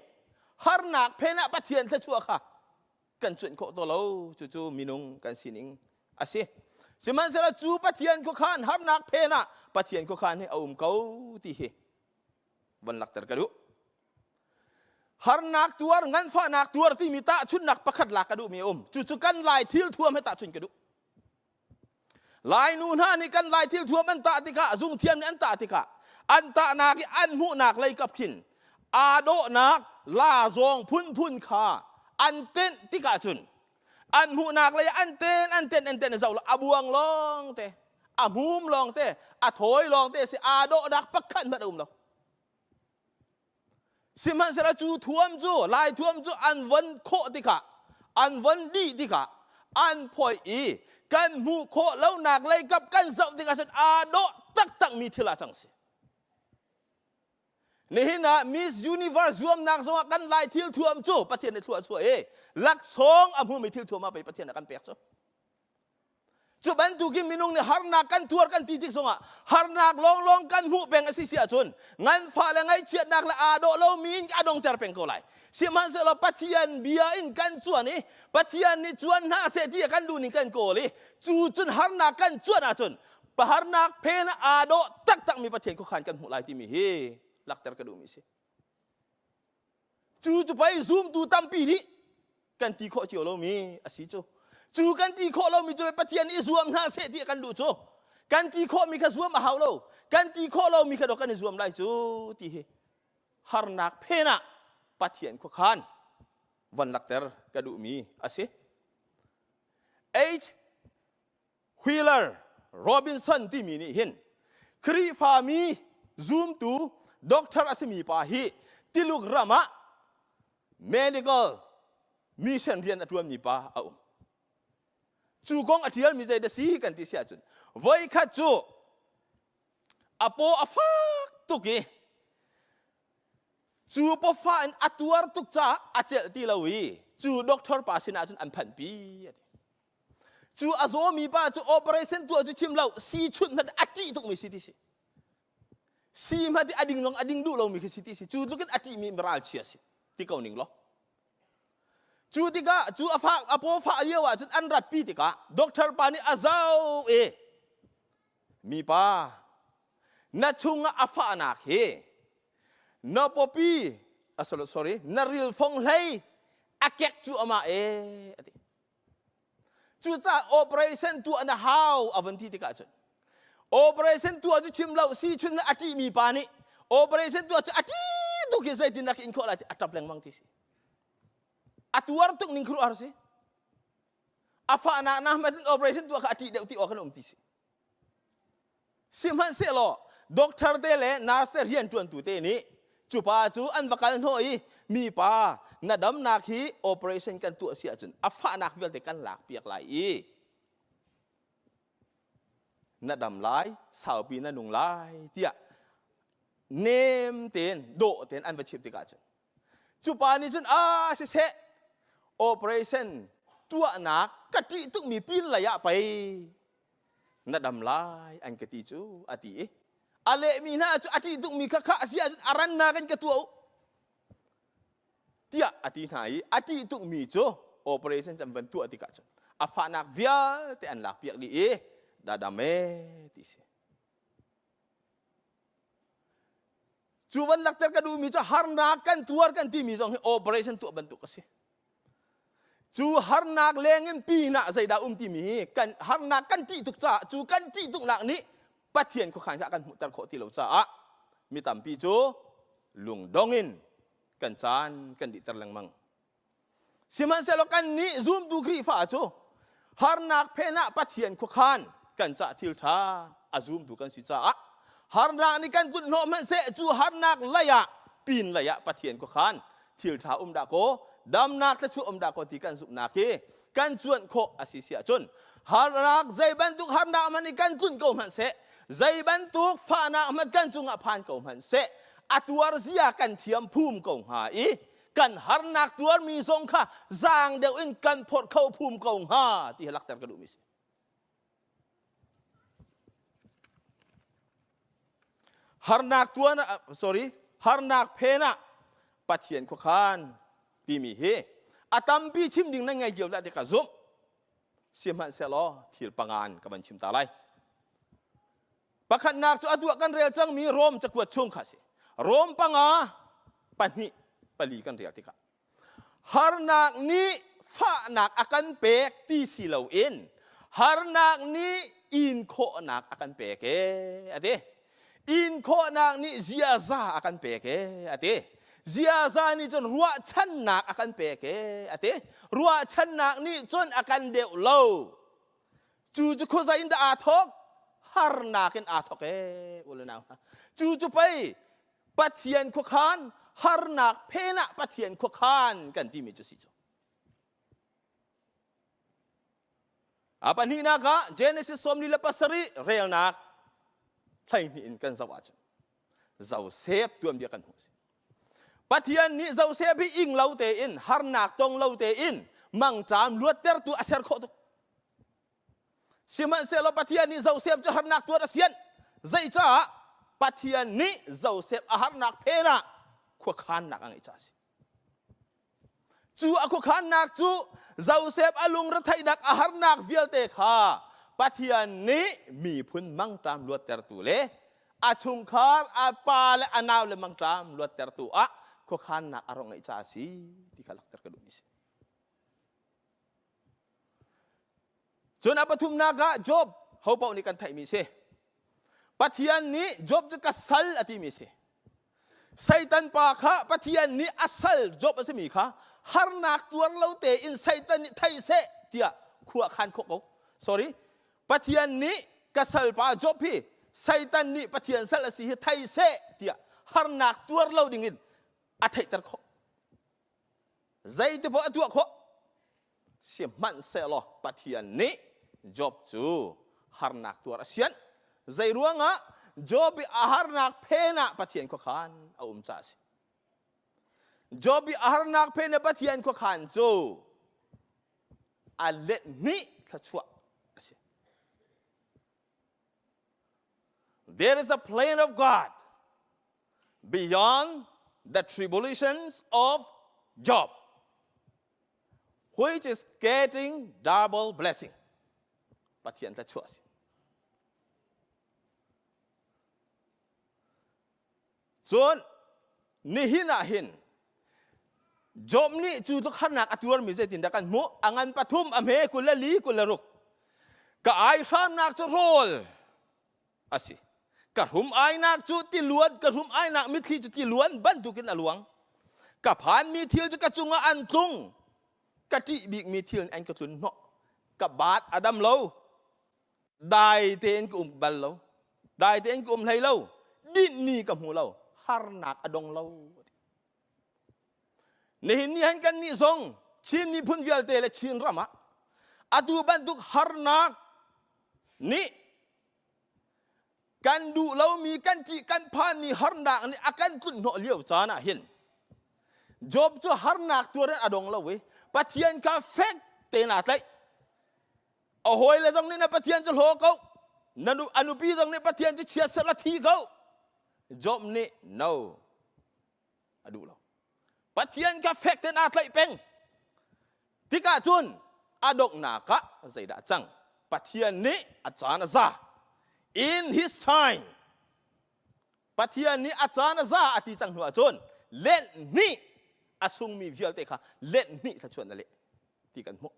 harnak phen ah Pathian thluachuah kha kan cuanh khawh to lo. Cucu minung kan sining a si. Sihmanhsehlaw cu Pathian khuakhan harnak phen ah Pathian khuakhan hi a um ko ti hi van lakter ka duh. Harnak tuar, nganfahnak tuar timi tahchunhnak pakhat lak ka duhmi a um. Cucu kan Lai thil thuam he tahchunh ka duh. Lai nu hna nih kan Lai thil thuam an tah tikah, zungthiam nih an tah tikah, an tahnak i an hmuhnak lei kap khin aa dawhnak la zawng phunphun kha an tenh tikah cun an hmuhnak lei an ten an ten an ten zoh a buang lawng te, a hmum lawng te, a thawi lawng te si, aa dawhnak pakhat hmanh a um lo. Sihmanhsehlaw cu thuam cu, Lai thuam cu an von khawh tikah, an von dih tikah, an phoih i kan hmuh khawh lonak lei kap kan zoh tikah cun aa dawh taktakmi thil ah cang si. Nihin ah Miss Universe zuamnak zongah kan Lai thil thuam cu Pathian nih thlua a chuah i laksawng a hmumi thil thuam ah pei Pathian a kan pek cu. Cu bantukin minung nih harnak kan tuar kan ti tik zongah harnak lawnglawng kan hmuh peng a si si ahcun nganfah le ngaihchiatnak le aa dawh lomi in a dongter peng ko lai. Sihmanhsehlaw Pathian bia in kan cuan i Pathian nih cuan hna seh ti a kan duh ning kan kawl i cu cun harnak kan cuan ahcun harnak phen aa dawh taktakmi Pathian khuakhan kan hmuh lai timi hi lakter ka duhmi si. Cu cu pei zumtu tampi nih kan ti khawh cio lomi a si cu. Cu kan ti khawh lomi cu Pathian nih i zuam hna seh ti kan duh cu. Kan ti khawhmi kha zuam a hau lo. Kan ti khawh lomi kha dawh kan i zuam lai cu ti hi harnak phen ah Pathian khuakhan von lakter ka duhmi a si. H. Wheeler Robinson timi nih hin Khrihfami zumtu doctor a simi pa hi Tiluk ram ah medical mission rian a ṭuanmi pa a um. Cu kong a ṭialmi zei dah si kan ti si ahcun voikhat cu a paw a fak tuk i cu pawfah in a tuar tuk caah a celh ti lo i cu doctor pa sinah cun an phanhpi a ti. Cu a zawmi pa cu operation tuah cu chim lo, si chunh hmanh a ṭih tukmi si ti si. Si hmanh a ding zong a ding duh lomi khi si ti si. Cu tluk in a ṭihmi ralchia si ti ko ning law. Cu tikah cu a fak a paw fah lio ah cun an ratpi tikah doctor pa nih a zoh i mipa na chungah a fahnak hi na pawpi sorry na rilfong hlei a kek cu amah e a ti. Cucaah operation tuah na hau a vun ti tikah cun operation tuah cu chim lo si chun a ṭihmi pa nih operation tuah cu a ṭih tuk hi zeitin dah ka in khawh lai ti a ṭap lengmang ti si. A tuar tuk ning khuaruahhar si. A fahnak na hmat in operation tuah kha a ṭih deuh ti awk kan um ti si. Sihmanhsehlaw doctor te le nurse te rianṭuantu te nih cu pa cu an va kal hnawh i mi pa na damnak hi operation kan tuah si ahcun a fahnak vialte kan lak piak lai i na dam lai saupi na nung lai tiah nem tein dawh tein an va chimh tikah cun cu pa nih cun a siseh operation tuahnak ka ṭih tukmi pin lei ah pei na dam lai an ka ti cu a ti i a lehmi hna cu a ṭih tukmi kha kha a si ahcun a rannak in ka tuah u tiah a ti hna i a ṭih tukmi cu operation can van tuah tikah cun a fahnak vialte an lakpiak dih i da dam e ti si. Cu van lakter ka duhmi cu harnak kan tuar kan timi zong hi operation tuah bantuk a si. Cu harnak lengin pinah zeidah um timi hi kan harnak kan ṭih tuk caah cu kan ṭih tuknak nih Pathian khuakhan kha kan hmuhter khawh ti lo caah mi tampi cu lungdong in kan caan kan dihter lengmang. Sihmanhsehlaw kannih zumtu Khrihfa cu harnak phen ah Pathian khuakhan kan cah thil ṭha a zumtu kan si caah harnak nih kan tlunh hnawh hmanhseh cu harnak lei ah pin lei ah Pathian khuakhan thil ṭha um dah kaw damnak thluachuah um dah kaw ti kan zumhnak hi kan cuanh khawh a si si ahcun harnak zei bantuk harnak hmanh nih kan tlunh ko hmanhseh zei bantuk fahnak hmanh kan cungah phan ko hmanhseh a tuar zia kan thiam phum ko hnga i kan harnak tuarmi zong kha zaang deuh in kan phorh kho phum ko hnga ti hi lakter ka duhmi si. Harnak tuan sorry harnak phen ah Pathian khuakhan timi hi a tampi chim ding nan ngei cio lah ti ka zumh. Sihmanhsehlaw thil pangan ka van chim ta lai. Pakhatnak cu atu ah kan rel cangmi Rom cakuat chung kha a si. Rom 5 2 4 kan rel tikah harnak nih fahnak a kan pek ti si loin harnak nih in khawhnak a kan pek ee a ti. In khawhnak nih ziaza a kan pek ee a ti. Ziaza nih cun ruahchannak a kan pek ee a ti. Ruahchannak nih cun a kan deuh lo. Cu cu khuazei in dah aa thawk? Harnak in aa thawk ee u le nau hna. Cu cu pei Pathian khuakhan harnak phen ah Pathian khuakhan kan timi cu si cu. A pahnihnak ah Genesis 47 relnak 12 in kan zoh ahcun Joseph tuanbia kan hmuh. Pathian nih Joseph hi ing lo tein harnak tong lo tein mangṭam luattertu a ser khawh tuk. Sihmanhsehlaw Pathian nih Joseph cu harnak tuar a sian. Zeicah? Pathian nih Joseph a harnak phen ah khuakhannak a ngeih caah a si. Cu a khuakhannak cu Joseph a lungretheihnak a harnak vialte kha Pathian nih miphun mangṭam luattertu le a chungkhar a pa le a nau le mangṭam luattertu ah khuakhannak a rak ngeih caah a si ti kha langhter ka duhmi a si. Cun a pathumnak ah Job ho paoh nih kan theihmi si. Pathian nih Job cu ka sal a timi si. Satan pa kha Pathian nih a sal Job a simi kha harnak tuar lo tein Satan nih thei seh tiah khua khan khawh ko. Sorry. Pathian nih ka sal pa Job hi Satan nih Pathian sal a si hi thei seh tiah harnak tuar lo dingin a theihter khawh. Zeiti poah a tuah khawh. Sihmanhsehlaw Pathian nih Job cu harnak tuar a sianh. Zei ruangah Job i a harnak phen ah Pathian khuakhan a um caah a si. Job i a harnak phen ah Pathian khuakhan cu a let hnih thluachuah a si. There is a plan of God beyond the tribulations of Job, which is getting double blessing. Pathian thluachuah a si. Cun nihin ah hin Job nih cu tluk harnak a tuarmi zeitindah kan hmuh? A ngan pathum, a hme 24, 26. Ka ai hramnak cu rawl a si. Ka hrum ainak cu tiluan, ka hrum ainak mitthli cu tiluan bantukin a luang. Ka phanmi thil cu ka cungah an tlung. Ka ṭih bikmi thil an ka tlun hnawh. Ka baat a dam lo. Dai tein ka um bal lo. Dai tein ka um hlei lo. Dinhni ka hmu lo. Harnak a dong lo. Nihin ni han kan nih zong Chin miphun vialte le Chin ram ah atu bantuk harnak nih kan duh lomi kan ṭih kan phanmi harnak nih a kan tlunh hnawh lio caan ah hin Job cu harnak tuar in a dong lo i Pathian kha fek tein aa tlaih. A hawile zong nih na Pathian cu hlaw ko. Na nu, a nupi zong nih Pathian cu chiatserh la thi ko. Job nih no a duh lo. Pathian kha fek tein aa tlaih peng. Tikah cun a donghnak ah zeidah cang? Pathian nih a caan a za. In his time. Pathian nih a caan a za a ti cang hnu ahcun lenh hnih a sungmi vialte kha lenh hnih thluachuah na leh ti kan hmuh.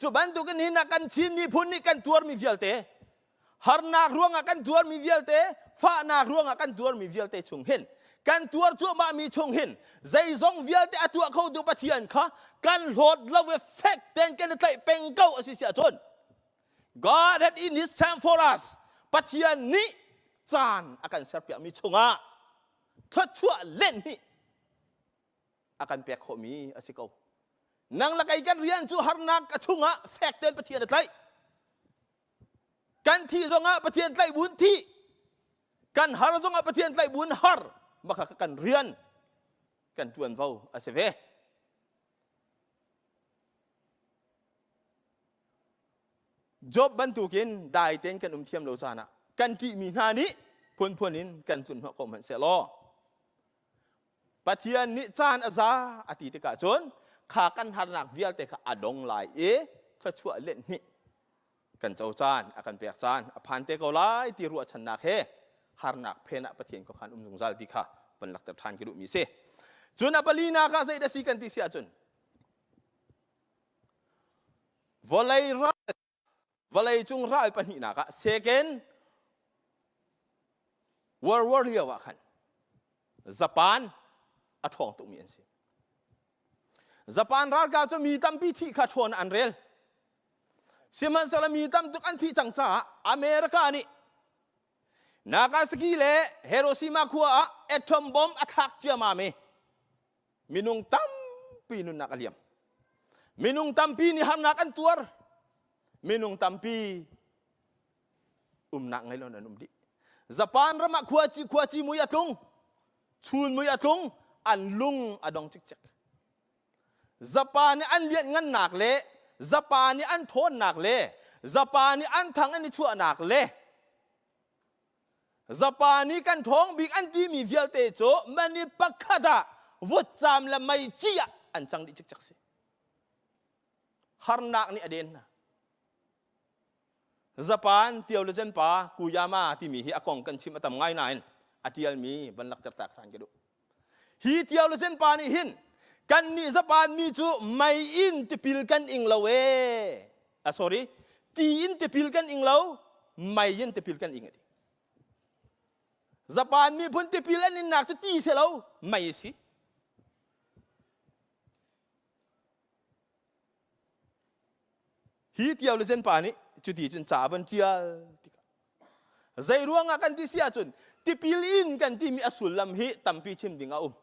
Cu bantukin hin ah kan Chin miphun nih kan tuarmi vialte harnak ruangah kan tuarmi vialte fahnak ruangah kan tuarmi vialte chung hin kan tuar cuahmahmi chung hin zeizong vialte a tuah khotu Pathian kha kan hlawt lo i fek tein kan i tlaih peng ko a si si ahcun God had in his time for us Pathian nih caan a kan serpiakmi chungah thluachuah len hi a kan pek khawhmi a si ko. Nang le kei kan rian cu harnak ka chungah fek tein Pathian a tlaih. Kan thih zongah Pathian tlaih buin thih. Kan har zongah Pathian tlaih buin har. Maka kan rian kan tuanvo a si ve. Job bantukin dai tein kan um thiam lo caan ah kan ṭihmi hna nih Phunphun in kan tlun hnawh ko hmanh sehlaw Pathian nih caan a za a ti tikah cun kha kan harnak vialte kha a dong lai i thluachuah let hnih kan co caan a kan pek caan a phan te ko lai ti ruahchannak he harnak phen ah Pathian khuakhan um zungzal ti kha van lakter ṭhan ka duhmi si. Cun a palinak ah zeidah si kan ti si ahcun vawlei ral vawlei cung ral pahnihnak ah second World War lio ah khan Japan a ṭhawng tukmi an si. Japan ralkap cu mi tampi thih kha ṭhawn an rel. Sihmanhsehlaw mi tam tuk an thih cang caah America nih Nagasaki le Hiroshima khua ah atom bomb a thlak ciamam i minung tampi nunnak a liam. Minung tampi nih harnak an tuar. Minung tampi umnak ngei lo an um dih. Japan ram ah khuaci khuaci mui a tlung, chun mui a tlung, an lung a dong cikcek. Japan nih an lianhngannak le Japan nih an ṭhawnnak le Japan nih an thang an i chuahnak le Japan nih kan ṭhawng bik an timi vialte cu mani pakhat ah vutcam le meici ah an cang dih cikcek si. Harnak nih a den hna. Japan theologian pa Kuyama timi hi a kong kan chim a tam ngai nain a ṭialmi van lakter tak ṭhan ka duh. Hi theologian pa nih hin kannih Japan mi cu mei in tipil kan ing lo ee. Ah, sorry, ti in tipil kan ing lo, mei in tipil kan ing a ti. Japan miphun tipil an innak cu ti si lo, mei si. Hi theologian pa nih cuti cun ca a von ṭial tikah zei ruangah kan ti si ahcun tipil in kan timi a sullam hi tampi chim ding a um.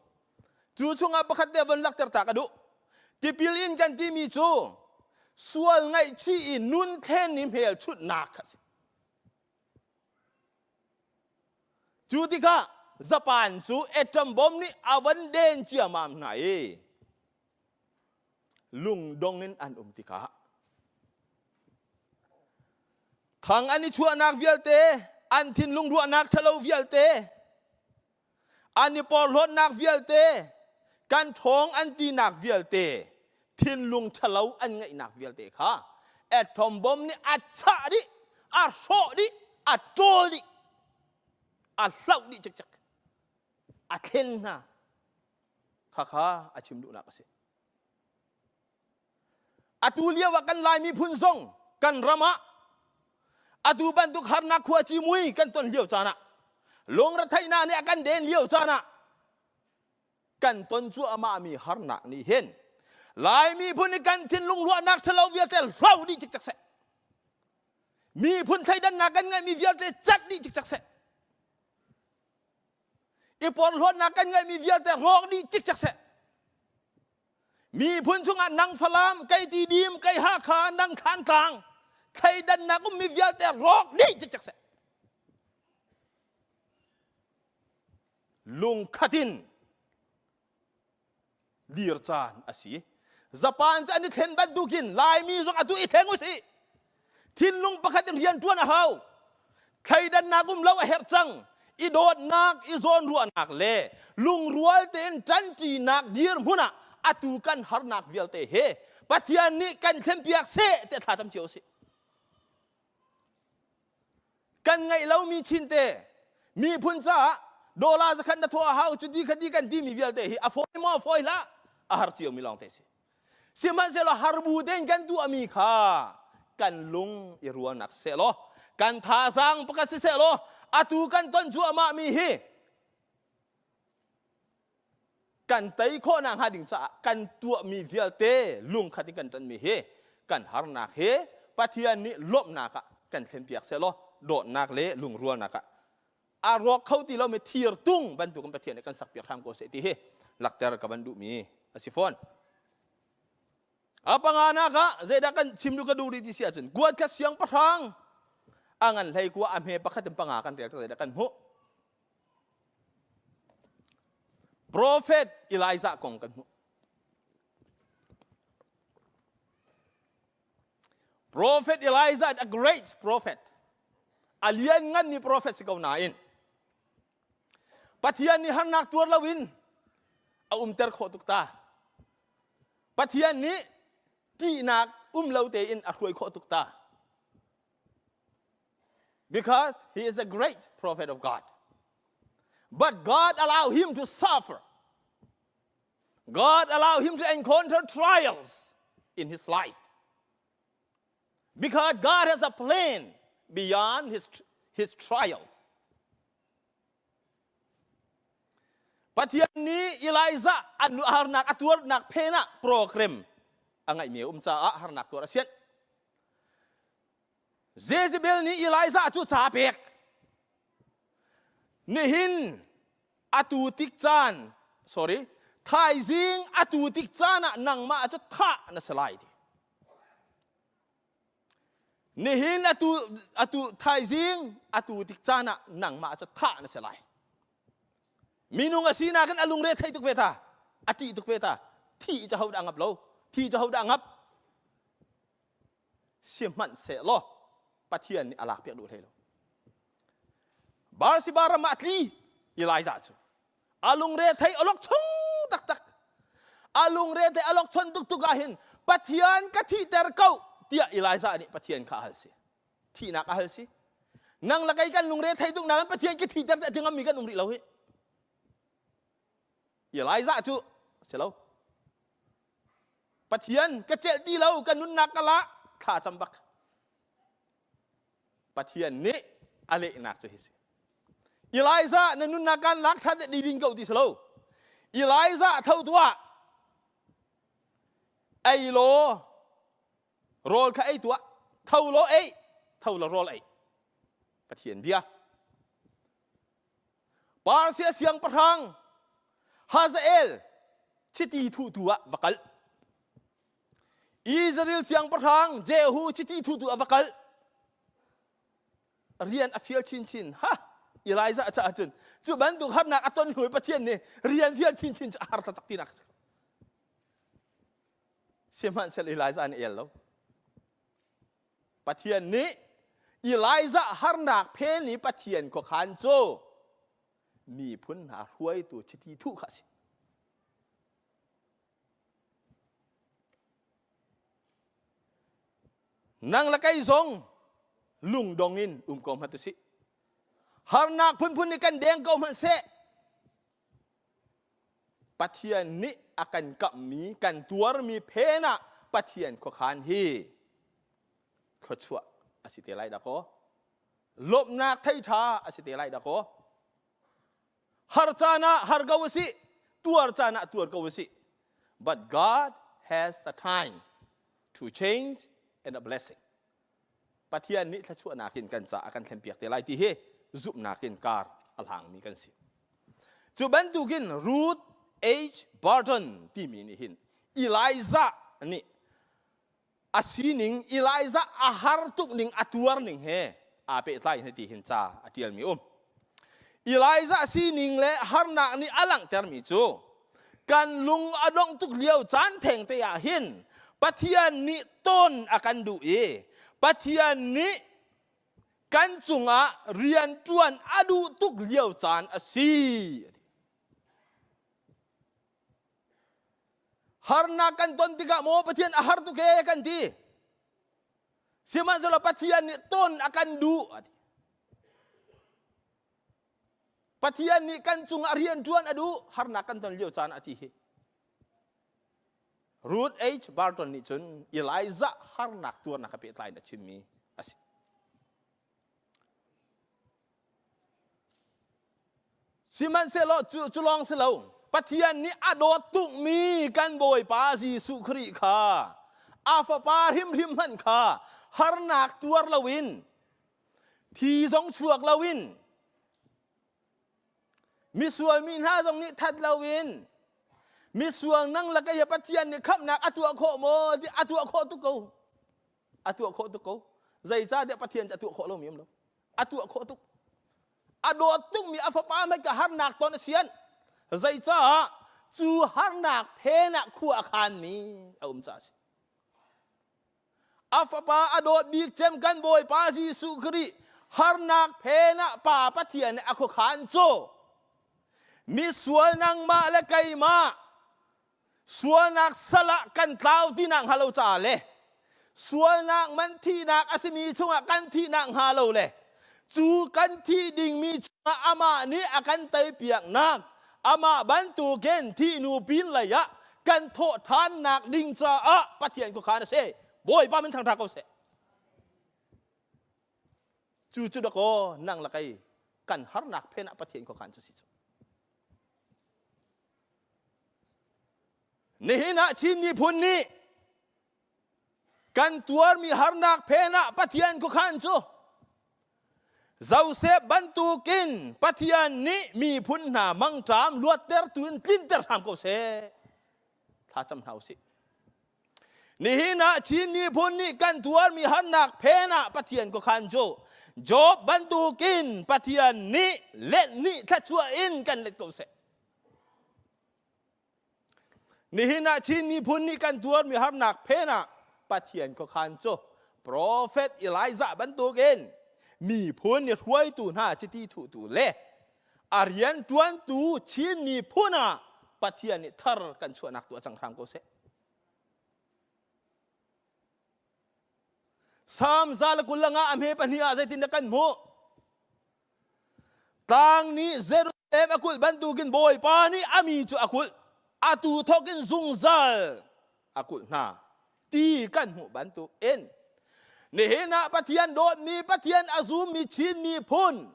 Cu chungah pakhat te von lakter ta ka duh. Tipil in kan timi cu sual ngaihchih i nun thlen i hmelchunhnak kha a si. Cu tikah Japan cu atom bomb nih a van den ciamam hna i lungdong in an um tikah thang an i chuahnak vialte an thinlung ruahnak ṭhalo vialte an i porhlawtnak vialte kan ṭhawng an tinak vialte thinlung ṭhalo an ngeihnak vialte kha atom bomb nih a chah dih a hrawh dih a ṭawl dih a hloh dih cikcek a thlen hna Khakha a chim duhnak a si. Atu lio ah kan Lai miphun zong kan ram ah atu bantuk harnak khuaci mui kan ton lio caan ah lungretheihnak nih a kan den lio caan ah kan ton cuahmah mi harnak nih hin Lai miphun i kan thinlung ruahnak ṭhalo vialte hlo dih cikcek seh. Miphun thleidannak kan ngeihmi vialte cat dih cikcek seh. I porhlawtnak kan ngeihmi vialte rawk dih cikcek seh. Miphun chungah nang Falam, kei Tidim, kei Hakha, nang Thantlang, thleidannak ummi vialte rawk dih cikcek seh. Lungkhat in dir caan a si. Japan cu an i thlen bantukin Laimi zong atu i thleng usih. Thinlung pakhat in rian ṭuan a hau. Thleidannak um lo a herh cang. I dawtnak, i zawnruahnak le lungrual tein ṭanṭinak dirhmun ah atu kan harnak vialte he Pathian nih kan thlenpiak seh tiah thla cam cio usih. Kan ngeih lomi chinte miphun caah dollar zakhat na thawh a hau cu di kha di kan timi vialte hi a fawi maw fawi hlah a har ciomi lawng te si. Sihmanhsehlaw harbu tein kan tuahmi kha kan lung i rualnak siseh law kan thazaang pakhat siseh law atu kan ton cuahmahmi hi kan tei khawhnak hnga ding caah kan tuahmi vialte lungkhat in kan ṭanmi hi kan harnak hi Pathian nih lawmhnak ah kan thlenpiak sehlaw dawtnak le lungrualnak ah a rawk kho ti lomi thir tung bantukin Pathian nih kan sakpiak hram ko seh ti hi lakter ka van duhmi a si fawn. A panganak ah zeidah kan chim duh ka duh rih ti si ahcun kuat kha siangpahrang a ngan hlei kua a hme pakhat in panga kan rel zeidah kan hmuh. Prophet Elijah kong kan hmuh. Prophet Elijah a great prophet. A liannganmi prophet si ko nain. Pathian nih harnak tuar loin a umter khawh tuk ta. Pathian nih ṭihnak um lo tein a hruai khawh tuk ta. Because he is a great prophet of God. But God allow him to suffer. God allow him to encounter trials in his life. Because God has a plan beyond his, his trials. Pathian nih Elijah an harnak a tuarnak phen ah program a ngeihmi a um caah harnak tuar a sianh. Jezebel nih Elijah cu ca pek. Nihin atu tik caan, sorry, thaizing atu tik caan ah nangmah cu thah na si lai ti. Nihin atu atu thaizing atu tik caan ah nangmah cu thah na si lai. Minung a sinak in a lungre thei tuk ve ta, a ṭih tuk ve ta. Thi cu ho dah ngap lo, thi cu ho dah ngap. Sihmanhsehlaw Pathian nih a lak piak duh hlei lo. Barsiba ram ah tli Elijah cu a lungre thei alok chung taktak a lungre thei alok chon tuk tuk ah hin Pathian ka thihter ko tiah Elijah nih Pathian kha a hal si thihnak a hal si nang la kei kan lungre thei tuk nain Pathian ka thihter ti ngam mi kan um rih lo hi Elijah cu si lo Pathian ka celh ti lo ka nunnak ka la thla cam bak Pathian nih a lehnak cu hi si. Elijah na nunnak kan lak ṭhan di ding ko ti si lo. Elijah tho tuah. Ei law rawl kha ei tuah. Tho law ei, tho law rawl ei. Pathian bia. Persia siangpahrang Hazael chiti thuhtu ah va kal. Israel siangpahrang Jehu chiti thuhtu ah va kal. Rian a fial chinchin. Ha! Elijah caah cun cu bantuk harnak a ton hnu i Pathian nih rian fial chinchin cu a har taktak tinak a si. Sihmanhsehlaw Elijah nih el lo. Pathian nih Elijah harnak phen i Pathian khuakhan cu miphun hna hruaitu chiti thuh kha a si. Nang le kei zong lungdong in um ko hmanh usih. Harnak phunphun nih kan deng ko hmanh seh. Pathian nih a kan kamhmi, kan tuarmi phen ah Pathian khuakhan hi thluachuah a si te lai dah kaw. Lawmhnak thei ṭha a si te lai dah kaw. Har caan ah har ko usih, tuar caan ah tuar ko usih. But God has a time to change and a blessing. Pathian nih thluachuahnak in kan caah a kan thlenpiak te lai ti hi zumhnak in kar a hlangmi kan si. Cu bantukin Ruth H. Barton timi nih hin Elijah nih a sining Elijah a har tuk ning a tuar ning he aa pehtlai in ti hin ca a ṭialmi um. Elijah sining le harnak nih a langhtermi cu kan lung a dongh tuk lio caan theng te ah hin Pathian nih ton a kan duh i Pathian nih kan cungah rian ṭuan a duh tuk lio caan a si. Harnak kan ton tikah maw Pathian a har tuk ee kan ti. Sihmanhsehlaw Pathian nih ton a kan duh a ti. Pathian nih kan cungah rian ṭuan a duh harnak kan ton lio caan a ti hi. Ruth H. Barton nih cun Elijah harnak tuarnak a pehtlai in a chimmi a si. Sihmanhsehlaw cu, cu lawng si lo, Pathian nih a dawt tukmi kan Bawipa Jesuh Khrih kha a fapa hrimhrim hmanh kha harnak tuar loin thi zong chuak loin misual mi hna zong nih that loin misual nang le kei Pathian nih khamhnak a tuah khawh maw ti a tuah khawh tuk ko a tuah khawh tuk ko zeicahtiah Pathian cu a tuah khawh lomi um lo a tuah khawh tuk a dawt tukmi a fapa hmai ka harnak ton a sian zeicaah cu harnak phen ah khua a khanmi a um caah a si a fapa a dawt bik cem kan bawipa Jesuh Khrih harnak phen ah pa Pathian nih a khuakhan cu. Misual nangmah le keimah sualnak sal ah kan tlau ti nak hnga lo caah le sualnak man thihnak a simi chungah kan thihnak hnga lo le cu kan thih dingmi chungah amah nih a kan teipiaknak amah bantukin thihnu pin lei ah kan thawh ṭhannak ding caah Pathian khuakhan a si. Bawipa min thangṭha ko seh. Cu cu dakaw nang le kei kan harnak phen ah Pathian khuakhan cu si cu. Nihin ah Chin miphun nih kan tuarmi harnak phen ah Pathian khuakhan cu Joseph bantukin Pathian nih miphun hna mangṭam luattertu in tlinter hram ko seh. Thla cam hna usih. Nihin ah Chin miphun nih kan tuarmi harnak phen ah Pathian khuakhan cu Job bantukin Pathian nih let nih thluachuah in kan let ko seh. Nihin ah Chin miphun nih kan tuarmi harnak phen ah Pathian khuakhan cu Prophet Elijah bantukin miphun nih hruaitu hna chiti thuhtu le a rian ṭuantu Chin miphun ah Pathian nih thar kan chuahnak tuah cang hram ko seh. Salm 122 a hme pahnih ah zeitindah kan hmuh? Tlang nih Jerusalem a kulh bantukin Bawipa nih a mi cu a kulh. Atu thawk in zungzal a kulh hna ti kan hmuh bantuk in nihin ah Pathian dawtmi Pathian a zummi Chin miphun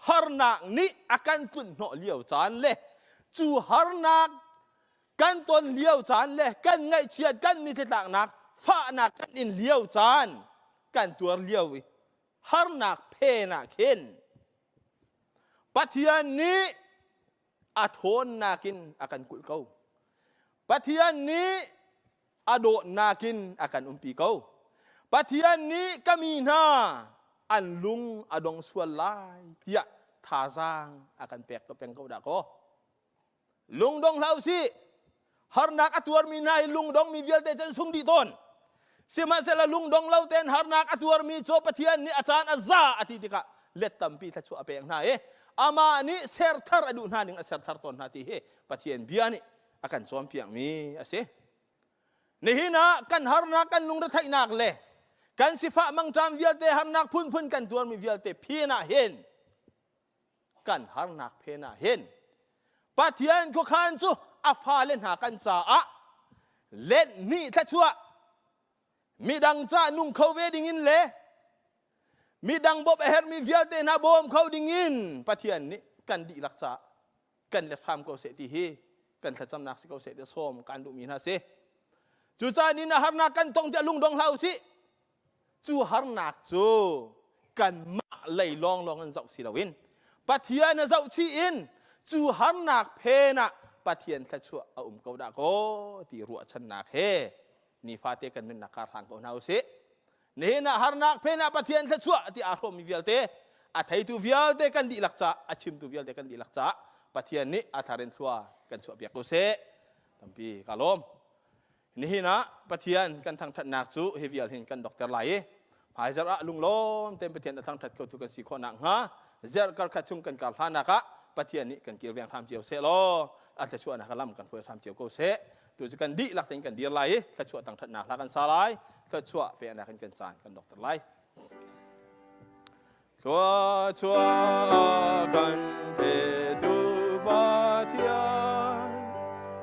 harnak nih a kan tlunh hnawh lio caan le cu harnak kan ton lio caan le kan ngaihchiat kan mithitlaknak fahnak kan in lio caan kan tuar lio i harnak phen ah khin Pathian nih a ṭhawnnak in a kan kulh ko. Pathian nih a dawtnak in a kan umpi ko. Pathian nih ka mi hna an lung a dong sual lai tiah thazaang a kan pek ko peng ko dah kaw. Lungdong hlah usih. Harnak a tuarmi hna hi lungdongmi vialte cu an sung dih tawn. Sihmanhsehlaw lungdong lo tein harnak a tuarmi cu Pathian nih a caan a za a ti tikah let tampi thluachuah a pek hna i amah nih serthar a duh hna ning a serthar tawn hna ti hi Pathian bia nih a kan cawnpiakmi a si. Nihin ah kan harnak kan lungretheihnak le kan sifah mangṭam vialte harnak phunphun kan tuarmi vialte phin ah hin kan harnak phen ah hin Pathian khuakhan cu a fale hna kan caah let hnih thluachuah midang ca nung kho ve ding in le midang bawmh a herhmi vialte hna bawm kho ding in Pathian nih kan dihlak caah kan let hram ko seh ti hi kan thlacamnak si ko seh ti sawm kan duhmi hna si. Cucaah ni na harnak kan tong tiah lungdong hlah usih. Cu harnak cu kanmah lei lawnglawng in zoh si loin Pathian a zoh chih in cu harnak phen ah Pathian thluachuah a um ko dah kaw ti ruahchannak he nifate kan nunnak kar hlang ko hna usih. Nihin ah harnak phen ah Pathian thluachuah ti aa hrawmmi vialte a theitu vialte kan dihlak caah a chimtu vialte kan dihlak caah Pathian nih a thar in thlua kan chuahpiak ko seh. Tampi ka lawm. Nihin ah Pathian kan thangṭhatnak cu hi vial hin kan dokter lai i hmaizarh ah lunglawm tein Pathian a thangṭhat khotu kan si khawh nakhnga zarh karkhat chung kan kar hlanak ah Pathian nih kan kilveng hram cio seh law a thluachuahnak lam kan hruai hram cio ko seh. Tu cu kan dihlak tein kan dir lai i thluachuah thangṭhatnak hla kan sa lai, thluachuah peknak in kan caan kan dokter lai. Thluachuah kan petu Pathian,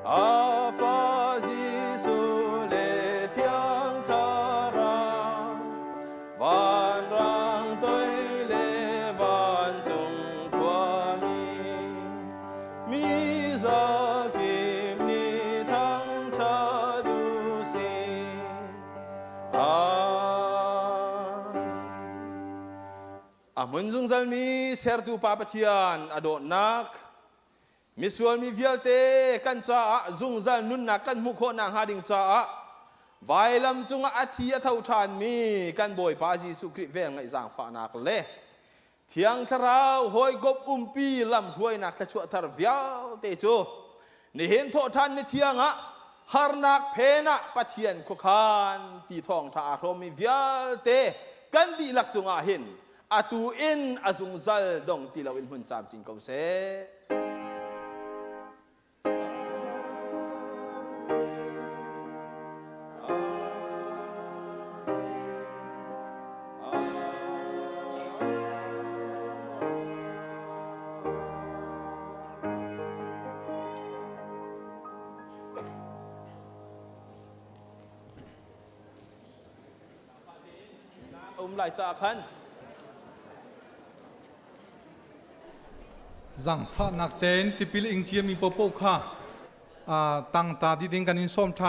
a fa Jesuh le Thiang Thlarau, vanrang toi le vancung khuami, mi zakip nih thangṭhat u sih. Amen. A hmun zungzalmi sertu Pa Pathian a dawtnak, misual mi vialte kan caah zungzal nunnak kan hmuh khawh nakhnga ding caah vailam cungah a thi a tho ṭhanmi kan Bawipa Jesuh Khrih velngeih zaangfahnak le Thiang Thlarau hawikom umpi lamhruainak thluachuah thar vialte cu nihin thawhṭhan ni thiang ah harnak phen ah Pathian khuakhan ti thawngṭha aa hrawmmi vialte kan dihlak cungah hin atu in a zungzal dong ti loin hmun camcin ko seh. a um lai caah khan. Zangfahnak tein tipil ing ciami popo kha tangta di ding kan in sawm ṭhan.